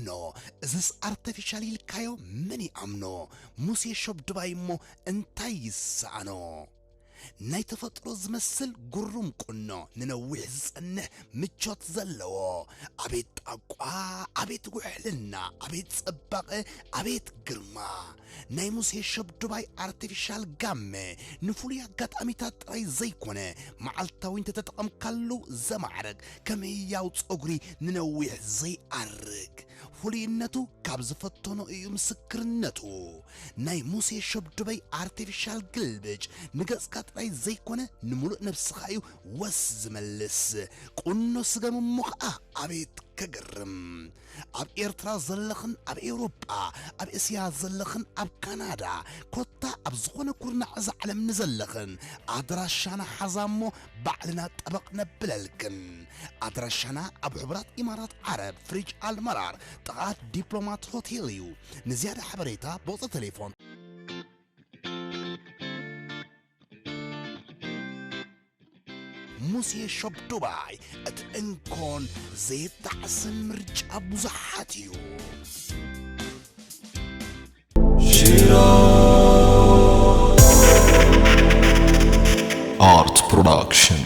ቁኖ፣ እዝስ ኣርተፊሻል ኢልካዮ መን ይኣምኖ? ሙሴ ሾብ ድባይ እሞ እንታይ ይሰኣኖ? ናይ ተፈጥሮ ዝመስል ግሩም ቁኖ፣ ንነዊሕ ዝጸንሕ ምቾት ዘለዎ። ኣቤት ጣቋ፣ ኣቤት ውሕልና፣ ኣቤት ጽባቐ፣ ኣቤት ግርማ። ናይ ሙሴ ሾብ ድባይ ኣርቲፊሻል ጋመ ንፍሉይ ኣጋጣሚታት ጥራይ ዘይኮነ፣ መዓልታዊ እንተተጠቐምካሉ ዘማዕርግ፣ ከም ህያው ጸጉሪ ንነዊሕ ዘይኣርግ፣ ፍሉይነቱ ካብ ዝፈተኖ እዩ ምስክርነቱ። ናይ ሙሴ ሾብ ድባይ ኣርቲፊሻል ግልብጭ ንገጽካ ጥራይ ዘይኮነ፣ ንምሉእ ነብስኻ እዩ ወስ ዝመልስ። ቁኖ ስገም እሞ ኸኣ ኣቤት ከገርም! ኣብ ኤርትራ ዘለኽን ኣብ ኤውሮጳ፣ ኣብ እስያ ዘለኽን ኣብ ካናዳ፣ ኮታ ኣብ ዝኾነ ኩርናዕ እዛ ዓለም ንዘለኽን፣ ኣድራሻና ሓዛ እሞ ባዕልና ጠበቕ ነብለልክን። ኣድራሻና ኣብ ሕቡራት ኢማራት ዓረብ፣ ፍሪጅ ኣልመራር፣ ጥቓ ዲፕሎማት ሆቴል እዩ። ንዝያዳ ሓበሬታ ብቑጽሪ ቴሌፎን። ሙሴ ሾፕ ዱባይ፣ እቲ እንኮን ዘይጣዕስን ምርጫ ብዙሓት እዩ። ኣርት ፕሮዳክሽን።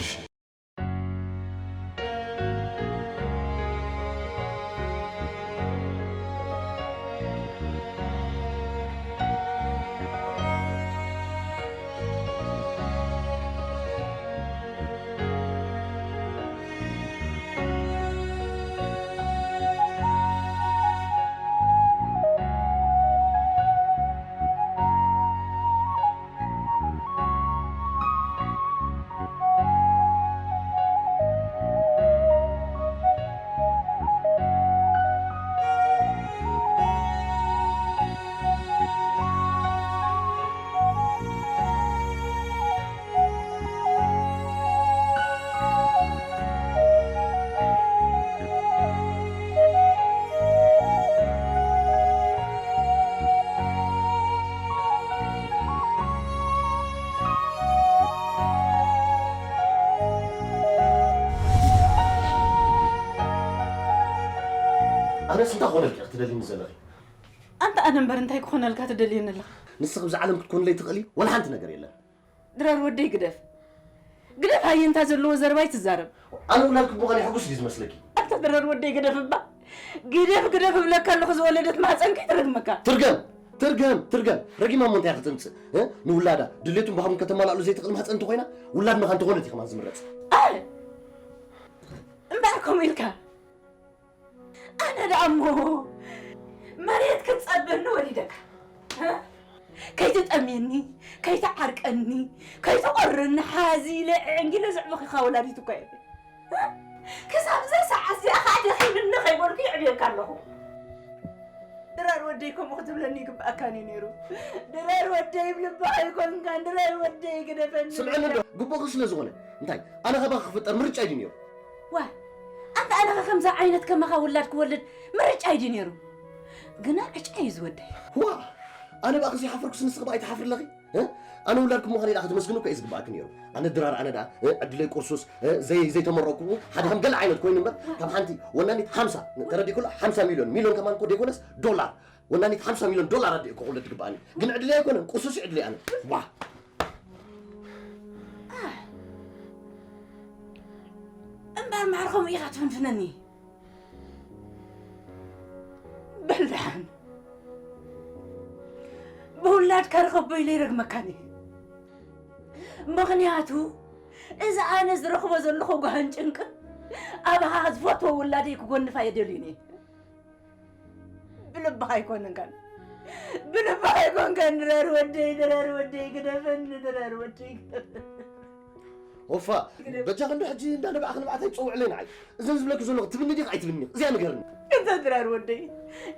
ኣነስ እንታይ ክኾነልኪ ኢኺ ትደልይኒ ዘለኺ? ኣንታ ኣነ እምበር እንታይ ክኾነልካ ትደልየኒ ኣለኻ? ንስኺ ብዛ ዓለም ክትኮንለይ ትኽእሊ ወላ ሓንቲ ነገር የለን። ድራር ወደይ ግደፍ። ግደፍ ሃየ እንታ ዘለዎ ዘረባ ኣይትዛረብ። ኣነ ውላድ ክቡቐን የሕጉስ ድዩ ዝመስለኪ? ኣንታ ድራር ወደይ ግደፍ እባ። ግደፍ ግደፍ እብለካ ኣለኹ ዝወለደት ማህፀን ከይትረግመካ። ትርገም! ትርገም! ትርገም! ረጊማ እሞ እንታይ እያ ከተምፅእ? እ? ንውላዳ ድሌቱን ባህጉን ከተማልኣሉ ዘይትኽእል ማህፀን እንተኾይና ውላድ መኻን እንተኾነት እዩ ከማን ዝምረፅ። ኣይ! እምበኣር ከምኡ ኢልካ ኣነ ደኣ እሞ መሬት ክትጸበኒ ወሊደካ። እ? ከይትጠምየኒ፣ ከይትዓርቀኒ፣ ከይትቆርኒ ሓዚ ኢለ ዕንጊለ ዘዕበኺኻ ወላዲት እኮ እየ። እ? ክሳብ እዛ ሰዓት እዚኣ ኸዓ ደኺምኒ ከይበልኩ የዕብየካ ኣለኹ። ድራር ወደይ ከምኡ ክትብለኒ ይግብኣካን እዩ ነይሩ። ድራር ወደይ ልቢ ኣይኮንካን፣ ድራር ወደይ ግደፈኒ። ስምዕኒ እንዶ፣ ግቡእኺ ስለ ዝኾነ። እንታይ፣ ኣነ ካባኺ ክፍጠር ምርጫ እዩ ነይሩ። ዋይ፣ ኣንታ ኣነኸ ከምዛ ዓይነት ከማኻ ውላድ ክወልድ ምርጫ እዩ ድዩ ነይሩ? ግና ዕጫ እዩ ዝወደይ። ዋ፣ ኣነ ብኣኺ ዘይሓፈርኩስ ንስኺ ብኣይ ትሓፍሪ ኣለኺ? እ? ኣነ ውላድኩም ምዃነይ ደኣ ከተመስግኑ እኮ እዩ ዝግብኣኪ ነይሩ። ኣነ ድራር ኣነ ደኣ፣ እ፣ ዕድለይ ቁርሱስ፣ እ፣ ዘይ-፣ ዘይተመረቕኩ ሓደ ከም ገለ ዓይነት ኮይኑ እምበር፣ ካብ ሓንቲ ወናኒት ሓምሳ፣ ተረዲእኩ ኣሎ? ሓምሳ ሚልዮን፣ ሚልዮን ከማን እኮ ዘይኮነስ ዶላር። ወናኒት ሓምሳ ሚልዮን ዶላር ኣዲኡ እኮ ክውለድ ዝግብኣኒ። ግን ዕድለይ ኣይኮነን፣ ቁርሱስ ዕድለይ ኣነ። ዋ። እምበር ማዕረ ከምኡ ኢኻ ትፍንፍነኒ። በል ደሓን። ብውላድካ ርኸቦ ኢለ ይረግመካን እየ። ምኽንያቱ፣ እዚ ኣነ ዝረኽቦ ዘለኹ ጓህን ጭንቅን፣ ኣባኻ ዝፈትዎ ውላደይ ክጎንፋ የደልዩኒ። ብልብኻ ኣይኮንካን። ብልብኻ ኣይኮንካን፣ ድራር ወደይ፣ ድራር ወደይ፣ ግደፈኒ፣ ድራር ወደይ፣ ግደፈኒ። ኦፋ፣ በጃኺ እንዶ ሕጂ እንዳ ነባዕኺ ንብዓት ኣይትጸውዕለይ ንዓይ። እዘን ዝብለኪ ዘለኹ ትብኒ ዲኺ ኣይትብኒ? እዚኣ ንገርኒ። እንተ ድራር ወደይ፣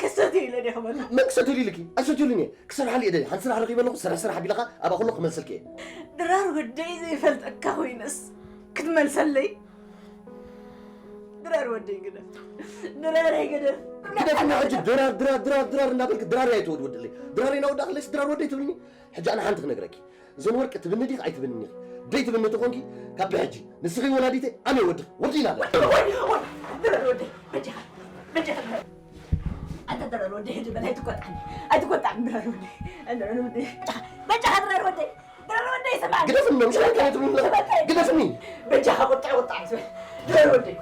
ክሰትዮ ኢለ ዲየ ክመልስ? መን ክሰትየሉ ኢልኪ? ኣይሰትየሉን እየ። ክሰርሓሉ እየ ደልየ። ሓንቲ ስራሕ ረኺበ ኣለኹ፣ ስራሕ ስራሕ ኣቢለኻ ኣብኣ ከለኹ ክመልሰልኪ እየ። ድራር ወደይ ዘይፈልጠካ ኮይነስ ክትመልሰለይ? ድራር ወደይ ግደፍ። ድራረይ ግደፍ። ግደፍና ሕጂ ድራር፣ ድራር፣ ድራር፣ ድራር እናበልክ ድራረይ ኣይትወድውድለይ። ድራረይ እናወዳእክለይስ ድራር ወደይ ትብልኒ? ሕጂ ኣነ ሓንቲ ክነግረኪ። እዘን ወርቂ ትብኒ ዲኺ ኣይትብኒ ኢኺ? ደይ ትብኒ ተኾንኪ፣ ካብ ብሕጂ ንስኺ ወላዲተይ፣ ኣነ ወድኺ። ወዲ ኢና ኣለና። ወይ፣ ወይ፣ ድራር ወደይ፣ በጃኻ፣ በጃኻ። ድራር ወደይ፣ ሕጂ በል ኣይትቆጣዕኒ። ኣይትቆጣዕኒ ድራር ወደይ። ድራር ወደይ። በጃኻ ድራር ወደይ። ድራር ወደይ፣ ስማዕኒ። ግደፍኒ፣ መምሻ ስማዕኒ። ከመይ ትብሉኒ? ስማዕኒ። ግደፍኒ። በጃኻ ቁጣዕ ቁጣዕ ኣይትበል። ድራር ወደይ።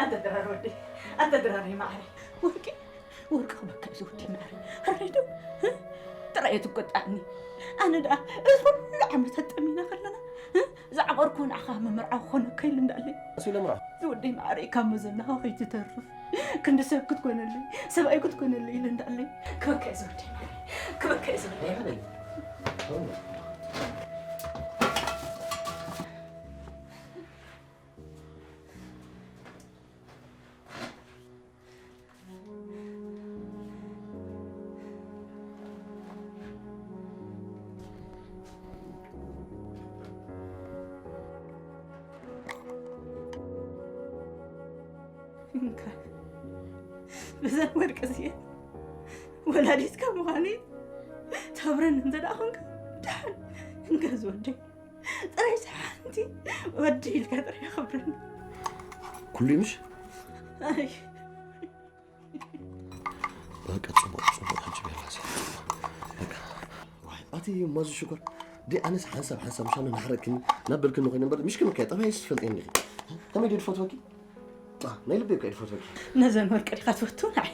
ኣንታ ድራር ወደይ። ኣንታ ድራር ማዕረ። ወርቂ፣ ወርቂ ክበካ እዩ ዝወደይ ማዕረ። ሕራይ ዶ? ጥራይ ትቆጣዕኒ። ኣነ ደኣ እዚ ኩሉ ዓመታት ጠሚና ከለና፣ ዝዓቐርኩ ንዓኻ መመርዓ ክኾነካ ኢሉ እንዳለይ። እሱ ኢለ ምርዖ። ዝወደይ ማዕረ፣ ካብ መዘናኻ ከይትተርፍ። ክንዲ ሰብ ክትኮነለይ፣ ሰብኣይ ክትኮነለይ ኢለ እንዳለይ። ክበካ እዩ ዝወደይ ማዕረ። ክበካ እዩ ዝወደይ። እንካ፣ በዘን ወርቂ እዚኤን ወላዲትካ ምዃነይ ትኸብረኒ እንተ ደኣ ኾንካ፣ ደሓን። እንካ ዝወደይ፣ ጥራይ ሓንቲ ወዲ ኢልካ ጥራይ ኣኽብረኒ። ኩሉ እዩ ምሽ? ኣይ፣ በቃ ጽቡቕ፣ ጽቡቕ፣ ሕጂ ቤላ ሲ። በቃ። ዋይ፣ ኣቲ ማዙ ሽኮር፣ ዲ ኣነስ ሓንሳብ፣ ሓንሳብ ምሻሉ ናሕረክኒ፣ ናበልክኒ ኮይነ እምበር፣ ምሽ ክምካየ፣ ጠባይስ ትፈልጥኒ ዲኺ? ከመይ ድዩ ድፈትወኪ? አ፣ ናይ ልበይ እኮ እዩ ድፈትወኪ። ነዘን ወርቂ ዲኻ ትፈቱ ንዓይ?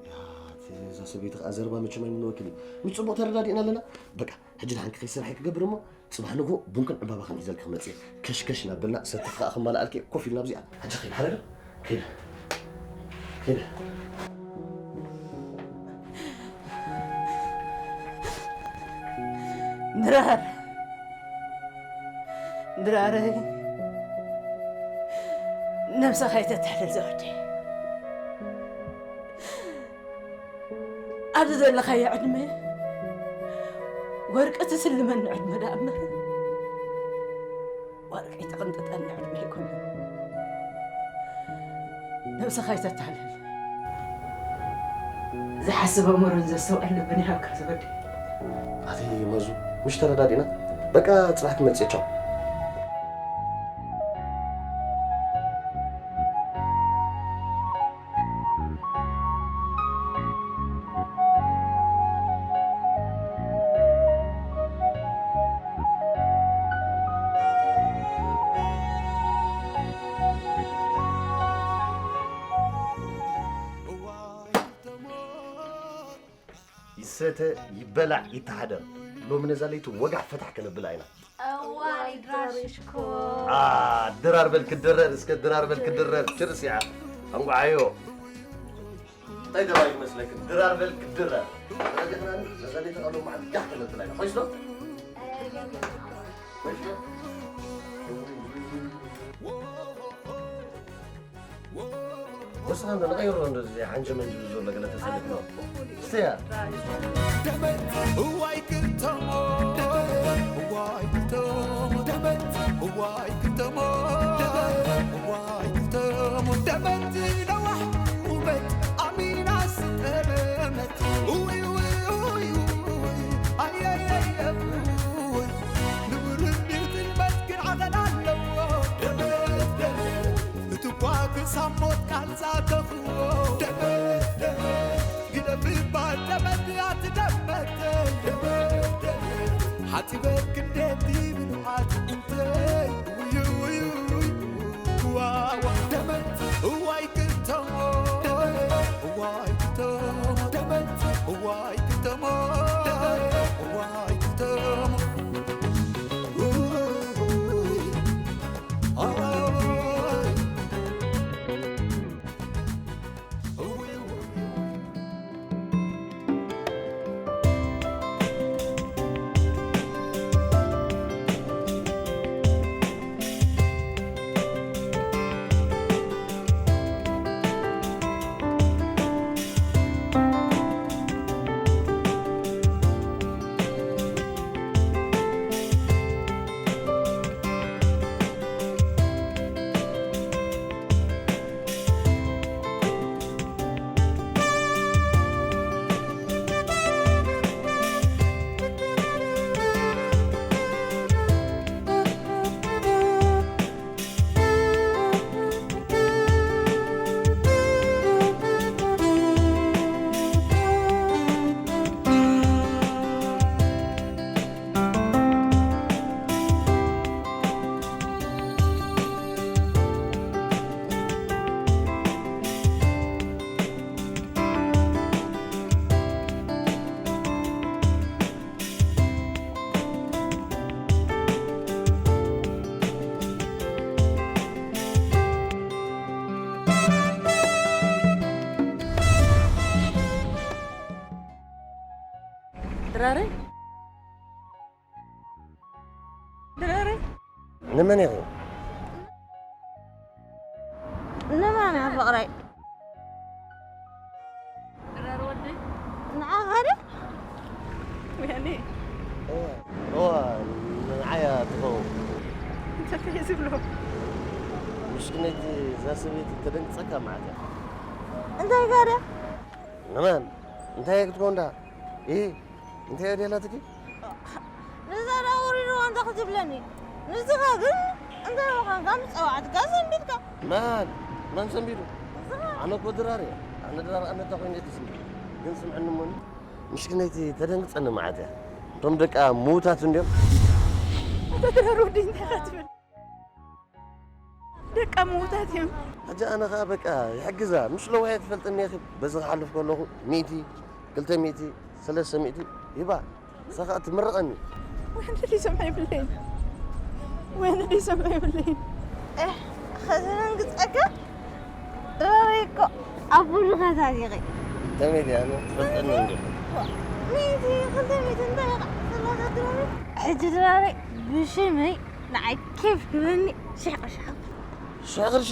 ያ፣ እቲ እዛ ሰበይቲ ከኣ ዘረባ መቸም ኣይምነወክን እዩ። ምሽ ጽቡቕ ተረዳዲእና ኣለና። በቃ፣ ሕጂ ንሓንኪ ከይሰራሕ ክገብር እሞ፣ ጽባሕ ንግሆ ቡንክን ዕምባባኽን ሒዘልኪ ክመጽእ እየ። ከሽከሽ እናበልና ሰቲ ከኣ ክመላኣልኪ ኮፍ ኢልና ኣብዚኣ። ሕጂ ኸይድ፣ ሓረር። ኸይድ። ኸይድ። ድራር፣ ድራረይ፣ ነብስኻ ኣይተትሕልል ዘወደይ። ኣብዚ ዘለኻዮ ዕድመ ወርቂ ትስልመኒ ዕድመ ደኣ እምበር፣ ወርቂ ትቕንጥጠኒ ዕድመ ኣይኮነን። ነብስኻ ኣይተታልል። ዝሓስብ ኣእምሮን ዘስተውዕል ልብን ይሃብካ ዘወደይ። ኣቲ መዙ፣ ምሽ ተረዳዲና? በቃ ጽባሕ ክመጽእ እየ፣ ቻው። ይሰተ ይበላዕ ይተሓደር። ሎሚ ነዛ ለይቲ ወጋሕ ፈታሕ ከነብላ ኢና። እዋይ ድራር ሽኮር። አ፣ ድራር በል ክድረር፣ እስከ ድራር በል ክድረር። ችርስ ይዓ። ኣንጓዓዮ። እንታይ ደባይ ይመስለክን? ድራር በል ክድረር። ረዲኽና ነዛ ለይቲ ካብ ሎሚ መዓልቲ ጋሕ ከነብላ ኢና። ኮይስ ዶ? ኮይስ ዶ? ወስኻ እንዶ ንቐይሮ እንዶ እዚ ሓንጀ መንጅ ዘሎ ገለ ተሰልፍ ነው። ስትያ። ደመት እዋይ ክልተሞ እዋይ ክልተሞ ደመት እዋይ ክልተሞ እዋይ ክልተሞ ደመት ነዋሕ ውበት ኣሚና ስጠመት ውይ ውይ ውይ ውይ ኣየየየ ውይ ንብርድ ጥልመት ግን ዓቐን ኣለዎ ደመት ደመት እትኳ ክሳብ ሞት ቃል ዛተኽዎ ደመት ደመት ግደፍ ይባል ደመት ኣቲ ደመተይ ደመት ደመት ሓጺበ ክንደቲ ብንዓት እንተይ ውይ ውይ ውይ ዋዋ ደመት እዋይ ክልተ ድራረይ፣ ድራረይ። ንመን ኢኺ? ንመን እያ ፍቕረይ? ድራር ወደይ። ንዓኻ ዶ? ወያኔ። እዋ፣ እዋ፣ ንዓያ ትኸውን። እንታይ እየ ዝብሎ? ምስኪነይቲ እዛ ሰበይቲ ተደንግጸካ መዓት እያ። እንታይ ጋር እያ? ንመን? እንታይ ክትኮን ዳ? ኢ፣ እንታይ እየ ደላትኪ? ንዛ ዳ ውሪድዋ እንተ ክትብለኒ። ንስኻ ግን እንታይ ምዃንካ ምስ ጸዋዕትካ ሰንቢድካ። መን? መን ሰንቢዱ? ንስኻ። ኣነ እኮ ድራር እየ። ኣነ ድራር ኣነ እንተ ኮይነ እቲ ስንቢድ። ግን ስምዕኒ እሞኒ። ምሽክነይቲ ተደንግጸኒ መዓት እያ። እቶም ደቃ ምዉታት እንድዮም። ኣታ ድራር ወዲ እንታይ ኢኻ ትብል? ደቃ ምዉታት እዮም። ሕጂ ኣነ ኸኣ በቃ ይሕግዛ። ምስ ለዋህ እየ ትፈልጥኒ ኢኺ። በዚ ክሓልፍ ከለኹ ሚእቲ፣ ክልተ ሚእቲ፣ ሰለስተ ሚእቲ ሂባ። ንሳ ኸኣ ትምርቐኒ። ወይኒ ደይሰምዖ የብለይን። ወይኒ ደይሰምዖ የብለይን። ኤህ፣ ኸዘነንግጸካ? ድራረይ እኮ ኣብ ቡድኻ ታሪኸይ። ከመይ ድያ? ኣነ ትፈልጠኒ እንዲኺ። ሚእቲ፣ ክልተ ሚእቲ እንታይ ኢኻ? ሰላሳ ድራረይ። ሕጂ ድራረይ ብሽመይ ንዓይ ኬፍ ክበኒ ሽሕ ቅርሺ ሓፍ። ሽሕ ቅርሺ?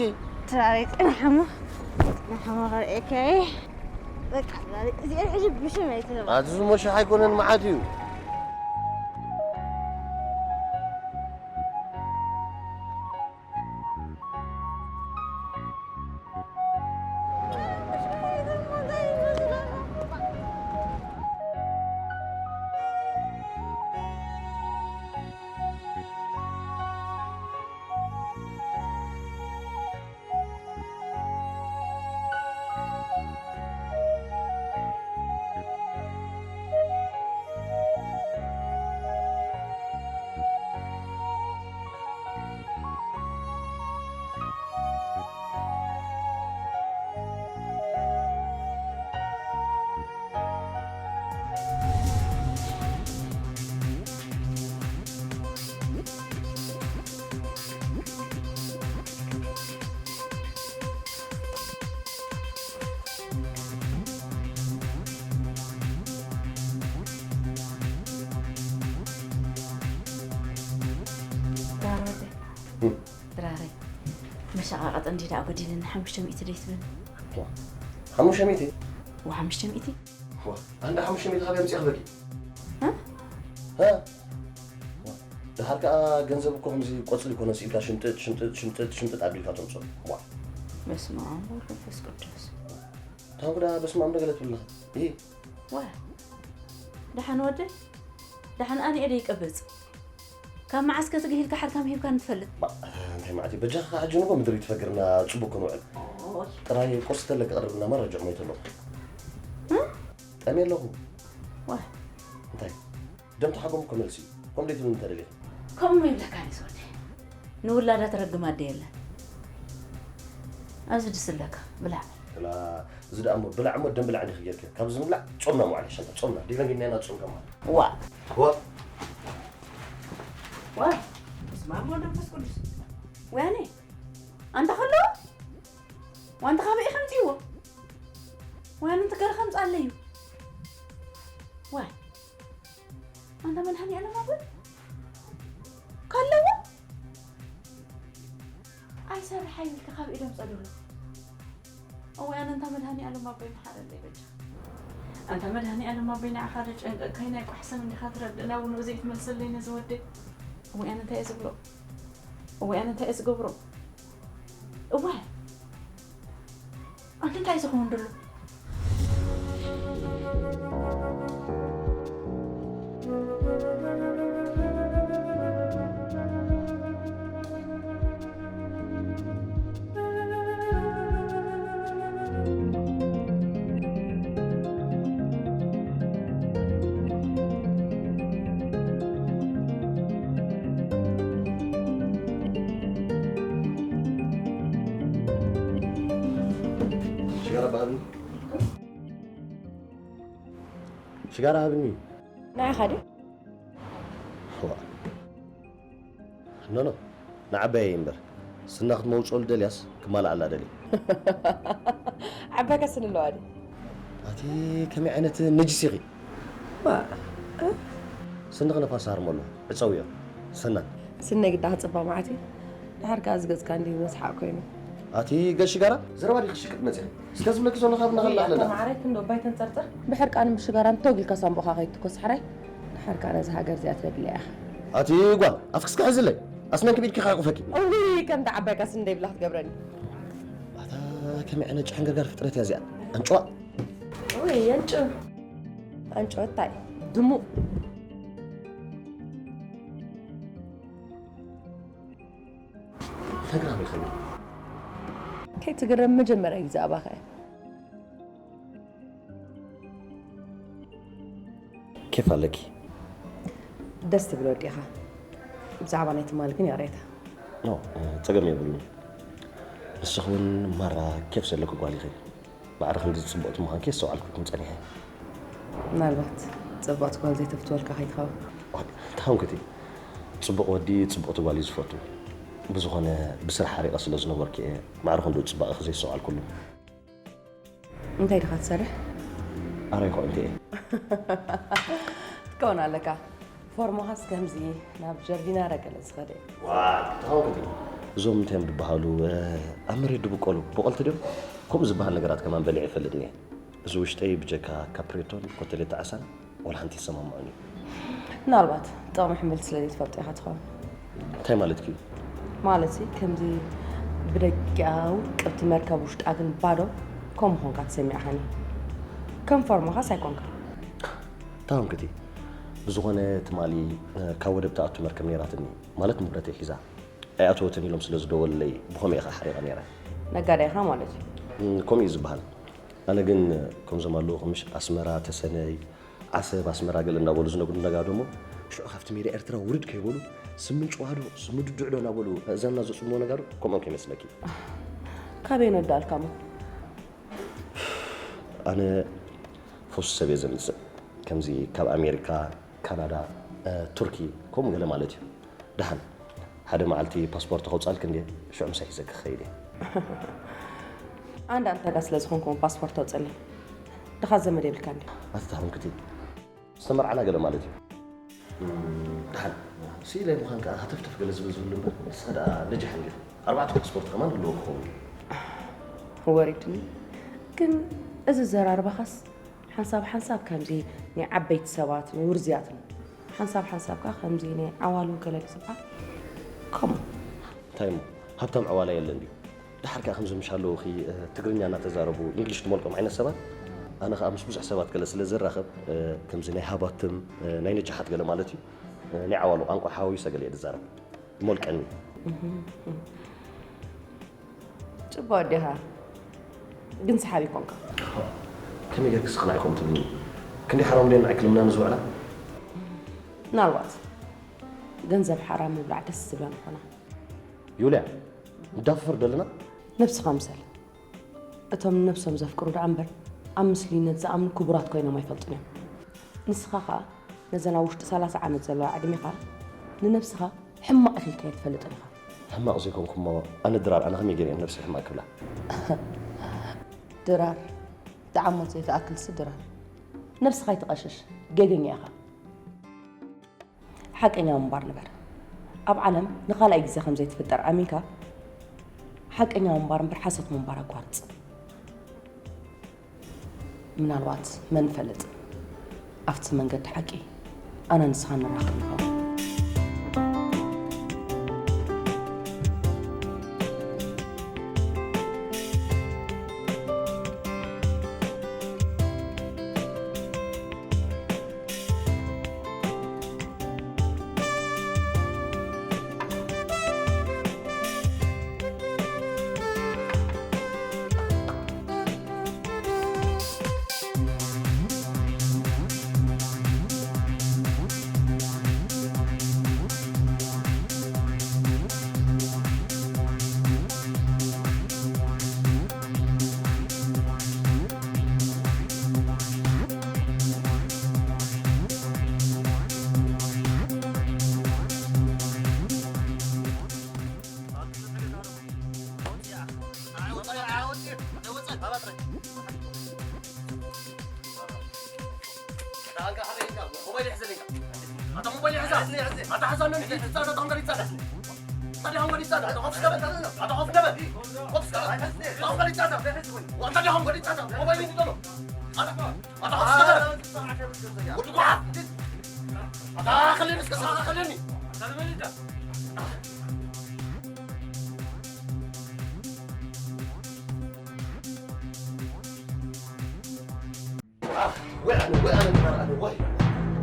ድራረይ ጽናሕ እሞ፣ ጽናሕ እሞ ከርእየካ እየ። በቃ ድራረይ፣ እዚኣን ሕጂ ብሽመይ ትህባ። ኣቲ ዝሞ ሽሕ ኣይኮነን፣ መዓት እዩ። ድራር ወደይ፣ እም። ድራረይ፣ መሸቓቐጢ እንዲ ደኣ ጎዲልኒ፣ ሓሙሽተ ሚእቲ ደይ ትብለኒ? ዋ፣ ሓሙሽተ ሚእቲ? ዋ፣ ሓሙሽተ ሚእቲ? ዋ፣ ኣንዳ ሓሙሽተ ሚእቲ ካበይ ኣምጺእኺ በቂ? እ? እ? ዋ፣ ደሓር ከኣ ገንዘብ እኮ ከምዚ ቆጽሊ ኮነ ስኢልካ ሽምጥጥ፣ ሽምጥጥ፣ ሽምጥጥ፣ ሽምጥጥ ኣቢልካ ተምጽኦ። ዋ። በስመ ኣብ ወወልድ ወመንፈስ ቅዱስ። ታንኩ ደኣ በስመ ኣብ ዶ ገለ ትብልኻ? ኢ። ዋ። ደሓን ወደይ? ደሓን ኣነ እየ ደይቀብጽ። ካብ መዓስ ከ ትግሂልካ ሓርካም ሂብካኒ ትፈልጥ? ባ፣ እንታይ ማለት እዩ? በጃኻ ሕጂ ንጎ ምድሪ ትፈግርና ጽቡቅ ክንውዕል። ኦይ። ጥራይ ቁርሲ ተለክ ቀርብና መረጃ ሞይተ ኣለኹ። እ? ጠምየ ኣለኹ። ዋ። እንታይ? ደም ተሓጎም እኮ መልሲ እዩ። ከምኡ ደይ ትብልኒ እንተ ደሊኺ? ከምኡ ይብለካ ኣነ ዝወደይ። ንውላዳ ትረግም ኣደ የለን። ኣብዚ ድስለካ፣ ብላዕ። ላ፣ እዚ ደኣ እሞ ብላዕ እሞ ደም ብላዕ እንዲኺ ጌርኪ። ካብዚ ምብላዕ ጾምና ምዋዕል ይሻልና፣ ጾምና። ዲበን ግን ናይና ጾም ከማን። ዋ። ዋ። ዋ። በስመ ኣብ ወወልድ ወመንፈስ ቅዱስ። ወያኔ፣ ኣንታ ከሎ? ዋንታ ካበይ ኢኻ ኣምጺእዎ? ወያነ እንተ ገለ ከምጽኣለይ እዩ። ዋይ። ኣንታ መድሃኒኣለም ኣቦይ? ከለዎ? ኣይሰርሓይ ኢልካ ካብ ኢዶም ጸደሎ። እወ፣ ኣነ እንታ መድሃኒኣለም ኣቦይ መሓረለይ በጃ። ኣንታ መድሃኒኣለም ኣቦይ ንዓኻ ዶ ጨንቀካይ ናይ ቋሕሰም እንዲኻ ትረድእ ናብ ውንኡ ዘይትመልሰለይ ነዚ ወደይ። እወ፣ ኣነ እንታይ እየ ዝብሎ? እወ፣ ኣነ እንታይ እየ ዝገብሮ? እወ። ኣንተ እንታይ ዝኸውን ደሎ? ሽጋራ በሃብኒ። ሽጋራ ሃብኒ። ንዓኻ ድዩ? ዋ። ኖ፣ ኖ። ንዓባየይ እምበር። ስና ክትመውጽኦሉ ደልያስ ክማልኣላ ደልየ። ዓባይካ ስኒ ኣለዋ ድዩ? ኣቲ ከመይ ዓይነት ነጅስ ኢኺ? ዋ፣ ስኒ ክነፋስ ሃርሞ ኣሎ። ዕጸውዮ። ሰናን። ስነይ ግዳ ክጽባ መዓት እዩ። ድሓር ከኣ ዝገጽካ እንዲ መስሓቕ ኮይኑ። ኣቲ ገሽ ጋራ ዘረባ ዲኺ ሽቅጥ መጽያ። እስከ ዝብለኪ ዘሎ ካብ እናኸላ ኣለና። ማዕረይ ክንዶ ባይ ተንጸርጽር። ብሕርቃን ምሽጋራን ተው ኢልካ ሳምቦኻ ከይትኮስ ሓራይ። ድሓር ከኣ ነዚ ሃገር እዚኣ ተድልያ ኢኻ። ኣቲ ጓል ኣፍክስካ ሕዝለይ። ኣስናን ክቢድኪ ከይቁፈኪ። እውይ ከም ተዓባይካ ስንደይ ብላ ክትገብረኒ። ኣታ ከመይ ዓይነት ጨሕንገርጋር ፍጥረት እያ እዚኣ። ኣንጭዋ። ወይ ኣንጭ ኣንጭዋ እንታይ ድሙ። ተግራም ይኸኒ። ከይትግረም መጀመርያ ግዜ ኣባኻ እያ። ኬፍ ኣለኪ። ደስ ትብል ወዲኻ። ብዛዕባ ናይ ትማሊ ግን ይቕሬታ። ኖ፣ ጸገም የብሉን። ንስኺ እውን ማራ ኬፍ ዘለኪ ጓል ኢኺ። ማዕረ ክንዲ ጽብቕቲ ምዃንኪ የስተውዓልኩልኩም ጸኒሐ። ምናልባት ጽብቕቲ ጓል ዘይተፍትወልካ ከይትኸውን። እንታይ ኾንክቲ? ጽቡቕ ወዲ ጽብቕቲ ጓል እዩ ዝፈቱ። ብዝኾነ ብስራሕ ሓሪቐ ስለ ዝነበርኩ እየ ማዕረ ክንድኡ ጽባቐኺ ዘየስተውዓልኩሉ። እንታይ ዲኻ ትሰርሕ? ኣረ ይኾን እንተ እየ። ትከውን ኣለካ። ፎርሞኻስ ከምዚ ናብ ጀርዲናረ ገለ ዝኸደ እዩ። ዋ፣ ተሃውክቲ። እዞም እንታይ እዮም ዝበሃሉ፣ እ፣ ኣብ መሬት ድብቆሉ በቆልቲ ድዮም? ከምኡ ዝበሃል ነገራት ከማን በሊዐ ይፈልጥ እየ። እዚ ውሽጠይ ብጀካ ካፕሬቶን ኮተሌት ዓሳን ዋላ ሓንቲ ይሰማምዖን እዩ። ምናልባት ጥቕሚ ሕምብርቲ ስለ ዘይትፈልጦ ኢኻ ትኸውን። እንታይ ማለትኪ እዩ? ማለት ከምዚ ብደጊኣ ውቅብቲ መርከብ ውሽጣ ግን ባዶ ከም ምኾንካ ተሰሚዕኻኒ። ከም ፎርማኻስ ኣይኮንካ። ተሃንክቲ። ብዝኾነ ትማሊ፣ እ፣ ካብ ወደብ ትኣቱ መርከብ ነይራትኒ። ማለት ንብረተይ ሒዛ። ኣይኣተወትን ኢሎም ስለ ዝደወሉለይ ብኸምኡ ኢኻ ሓሪቐ ነይረ። ነጋዳይ ኢኻ ማለት እዩ። እም፣ ከምኡ እዩ ዝበሃል። ኣነ ግን ከምዞም ኣለዉ ምሽ ኣስመራ፣ ተሰነይ፣ ዓሰብ፣ ኣስመራ ገለ እንዳበሉ ዝነግሩ ነጋዶ እሞ ሽዑ ካብቲ ሜዳ ኤርትራ ውርድ ከይበሉ ስምን ጭዋዶ፣ ስሙ ድዱዕዶ እናበሉ እዛና ዘጽምዎ ነጋዶ ከምኦም ከይመስለኪ። ካበይ ነዳልካ እሞ? ኣነ ፈሱ ሰብ እየ ዘምጽእ። ከምዚ ካብ ኣሜሪካ፣ ካናዳ፣ እ፣ ቱርኪ፣ ከምኡ ገለ ማለት እዩ። ደሓን፣ ሓደ መዓልቲ ፓስፖርት ከውጻልክ እንዴ፣ ሽዑ ምሳይ ሒዘክ ክኸይድ እየ። ኣንዳ እንተጋ ስለ ዝኾንኩ ፓስፖርት ተውጽለይ። ድኻ ዘመድ የብልካ እንዴ? ኣቲ ተሃንክቲ፣ ዝተመርዓና ገለ ማለት እዩ። እም፣ ደሓን፣ ስኢለይ ምዃን ከኣ ሃተፍተፍ ገለ ዝብል ዝብሉ እምበር፣ ንስኻ ደኣ ነጃሕ እንዲኻ። ኣርባዕተ ፓስፖርት ከማን ህልዎ ክኸውን እዩ። ወሪድኒ። ግን እዚ ዘራርባኻስ ሓንሳብ ሓንሳብ ከምዚ ናይ ዓበይቲ ሰባትን ውርዝያትን፣ ሓንሳብ ሓንሳብ ከኣ ከምዚ ናይ ዓዋሉ ገለ ዝበሃል። ከምኡ። እንታይ እሞ? ሃብታም ዕዋላ የለን ድዩ? ደሓር ከኣ ከምዚ ምሽ ኣለዉኺ፣ እ፣ ትግርኛ እናተዛረቡ እንግሊሽ ትመልቆም ዓይነት ሰባት። ኣነ ከኣ ምስ ብዙሕ ሰባት ገለ ስለ ዝራኸብ፣ እ፣ ከምዚ ናይ ሃባትም፣ እ፣ ናይ ነጃሓት ገለ ማለት እዩ። እ፣ ናይ ዓዋሉ ቋንቋ ሓዋዊሰ ገለ እየ ዝዛረብ። ይመልቀኒ። ጽቡቕ ኣዴኻ። ግን ሰሓቢ ኮንካ። ከመይ ጌርክስ ኽናይ ኮም ትብልኒ? ክንደይ ሓራም ድየን ንዓይ ክልምናኒ ዝውዕላ? ምናልባት ገንዘብ ሓራም ምብላዕ ደስ ዝብላ ምኾና። ዩልያ፣ ንዳፈር ደለና? ነብስኻ ምሰል። እቶም ንነብሶም ዘፍቅሩ ደኣ እምበር ኣብ ምስሉይነት ዝኣምኑ ክቡራት ኮይኖም ኣይፈልጡን እዮም። ንስኻ ኸኣ ነዘን ኣብ ውሽጢ ሰላሳ ዓመት ዘለዋ ዕድሜኻ ንነብስኻ ሕማቕ ኢኺ ኢልካያ ኣይትፈልጥን ኢኻ። ሕማቕ ዘይኮንኩ እሞ ኣነ ድራር ኣነ ከመይ ገይረ እየ ንነብሰይ ሕማቕ ክብላ? ድራር፣ ደኣ እሞ ዘይትኣክልሲ ድራር። ነብስኻ ኣይትቐሽሽ፣ ጌገኛ ኢኻ። ሓቀኛ ምንባር ንበር። ኣብ ዓለም ንኻልኣይ ግዜ ከም ዘይትፍጠር ኣሚንካ፣ ሓቀኛ ምንባር እምበር ሓሶት ምንባር ኣቋርጽ። ምናልባት መን ይፈልጥ፣ ኣብቲ መንገዲ ሓቂ ኣነ ንስኻ ንራኸብ ንኸውን። ዳንጋ ሓበይ ኢልካ፣ ሞባይል ይሕዘለይ ኢልካ። ኣታ ሞባይል ይሕዛ። ኣታ ሓዛ ነን፣ ሂድ ጻዳ፣ ዳንጋ ይጻዳ። ጻዳ ዳንጋ ይጻዳ። ኣታ ኮፍ ስከበል። ኣታ ኮፍ ስከበል። ኮፍ ስከበል። ዳንጋ ይጻዳ። ወንታ ዳንጋ ይጻዳ። ሞባይል ይጥሎ። ኣታ፣ ኣታ ኮፍ ስከበል። ወዲ ጓሓፍ። ኣታ ከለኒ እስከ ሰዓት ከለኒ። ወይ ኣነ፣ ወይ ኣነ፣ ወይ ኣነ፣ ወይ።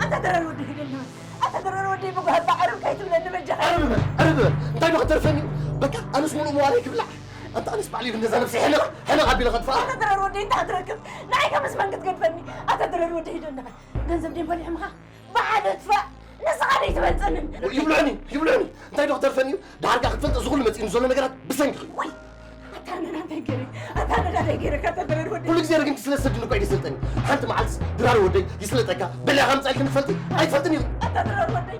ኣታ ድራር ወደይ ሂደልና። ኣታ ድራር ወደይ ብጓሃ ኣባ ዕርብ ከይትብለኒ በጃኻ። ዕርብ በል፣ ዕርብ በል። እንታይ ዶ ከተርፈኒ እዩ? በቃ ኣነስ ሙሉእ መዋለይ ክብላዕ። ኣንታ ኣነስ ባዕለይ ነዛ ነብሰይ ሕነቕ፣ ሕነቕ ኣቢለ ከጥፍኣ። ኣታ ድራር ወደይ እንታይ ክትረክብ? ንዓይ ከ ምስ መን ክትገድፈኒ? ኣታ ድራር ወደይ ሂደልና። ገንዘብ ደይ በሊዕምኻ? ብሓደ ጥፋእ። ንስኻ ደይ ትበልጸንን። ይብልዑኒ፣ ይብልዑኒ። እንታይ ዶ ከተርፈኒ እዩ? ደሓር ከኣ ክትፈልጥ እዚ ኩሉ መጺኡኒ ዘሎ ነገራት ብሰንኪ እዩ። ወይ! ኣታ ኣነ እንታይ ገይረ? ኣታ ኣነ እንታይ ገይረ? ካታ ድራር ወደይ። ኩሉ ግዜ ርግምቲ ስለ ዝሰድኒ እኮ እዩ ዝስልጠኒ። ሓንቲ መዓልትስ ድራር ወደይ ይስለጠካ፣ በሊዕኻ ምጻእ ኢልክኒ ትፈልጢ? ኣይትፈልጥን እዩ። ኣታ ድራር ወደይ።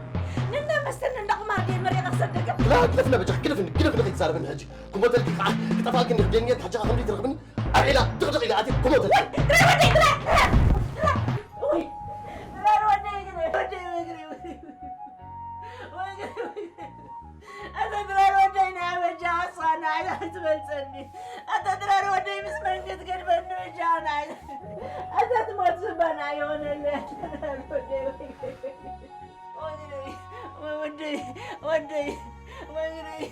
ንእንዳ መስተን እንዳ ቁማር ድየ መሪቐ ክሰደካ? ላ፣ ግደፍና በጃኻ፣ ግደፍኒ፣ ግደፍኒ ከይትዛረበኒ ሕጂ። ክሞተልኪ ከኣ ክጠፍኣልኪ እንዲ ክደንየት ሕጂ ከኣ ከምዚ ትረኽብኒ? ኣብ ዒላ ድቕድቕ ኢለ ኣትየ ክሞተልኪ። ወይ! ድራር ወደይ፣ ድራር! ድራር! ወይ! ድራር ወደይ፣ ድራር ወደይ፣ ወይ ግደይ፣ ወይ ግደይ። ወይ ግደይ፣ ወይ ግደይ። ኣታ ድራር ወደይ ናይ በጃ ኣስዋና ኣያ ትበልጸኒ። ኣታ ድራር ወደይ ምስ መን ክትገድፈኒ በጃ ናይ። ኣታ ትሞት ዝባና ይሆነለ። ኣታ ድራር ወደይ ወይ ግደይ። ወይ ግደይ፣ ወይ ወደይ፣ ወደይ፣ ወይ ግደይ።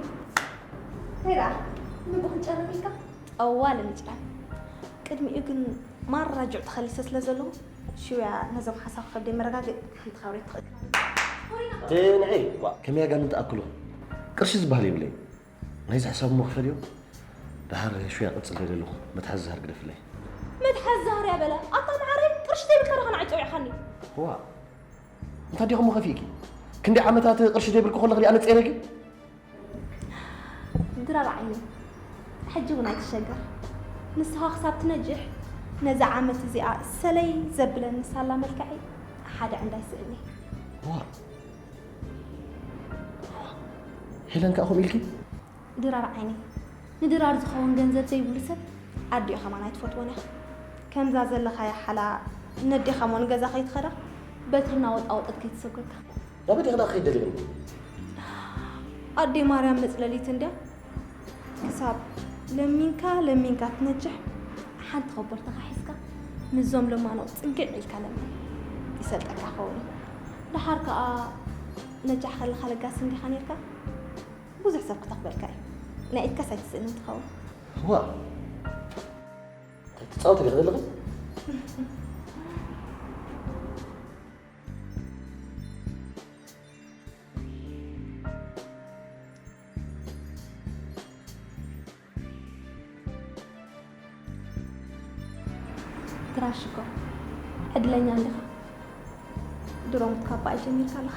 እንታይ ደኣ? ምግቡ ክንጨርር ኢልካ? ጠዋል ምጭራር። ቅድሚኡ ግን ማራ ጁዕ ተኸሊሰ ስለ ዘለኹ፣ ሽውያ ነዞም ሓሳብ ከብደይ መረጋገጺ ሓንቲ ካብሬት ትኽእል። እቲ ንዒ፣ ዋ፣ ከመይ ኣጋንንቲ ኣክሎ? ቅርሺ ዝበሃል የብለይን። ናይዚ ሕሳብ እሞ ክፈልዮ? ደሓር ሽውያ ቀጽል ደለኹ፣ መትሓዚ ዝሃር ግደፍለይ። መትሓዚ ዝሃር እያ በለ። ኣታ መዓረይ፣ ቅርሺ ዘይብልካ ዶ ንዓይ ጸዊዕካኒ? ዋ፣ እንታይ ዲኹም ከፊእኪ? ክንደይ ዓመታት ቅርሺ ዘይብልኪ ከለኺ ዲኣ ነጸረኪ? ድራር ዓይነይ፣ ሕጂ እውን ኣይትሸገር። ንስኻ ክሳብ ትነጅሕ፣ ነዛ ዓመት እዚኣ ሰለይ ዘብለኒ ሳላ መልክዐይ ሓደ ዕንዳይ ስእኒ። ዋ! ሄለን ከኣ ከምኡ ኢልኪ? ድራር ዓይነይ፣ ንድራር ዝኸውን ገንዘብ ዘይብሉ ሰብ ኣዲኡ ከማን ኣይትፈትዎን እያ። ከምዛ ዘለኻያ ሓላ ነዴኻ እሞ ንገዛ ከይትኸዳ በትሪ እናወጣወጠት ከይትሰጎካ። ናብ ኣዴኺ ደኣ ክኸይድ ደሊኺ? ኣደይ ማርያም መጽለሊት እንድያ። ክሳብ ለሚንካ ለሚንካ ትነጅሕ፣ ሓንቲ ኮቦርትኻ ሒዝካ ምስዞም ለማኖ ጽግዕ ኢልካ ለምን። ይሰልጠካ ክኸውን እዩ። ደሓር ከኣ ነጃሕ ከለኻ ለጋስ እንዲኻ ኔርካ። ብዙሕ ሰብ ክተኽበልካ እዩ። ናይ ኢድካስ ኣይትስእንን ትኸውን። ዋእ! እንታይ ትጻወቲ ዲኺ ዘለኺ? ድራር ሽኮር፣ ዕድለኛ እንዲኻ። ድሮ ምትካባኣ ጀሚርካ ኣለኻ።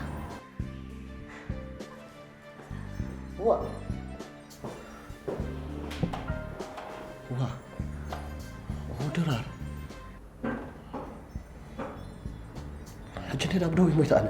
ዋእ! ዋእ! ኦ ድራር! ሕጂ እንተ ደኣ ብደው ይሞይት ኣነ።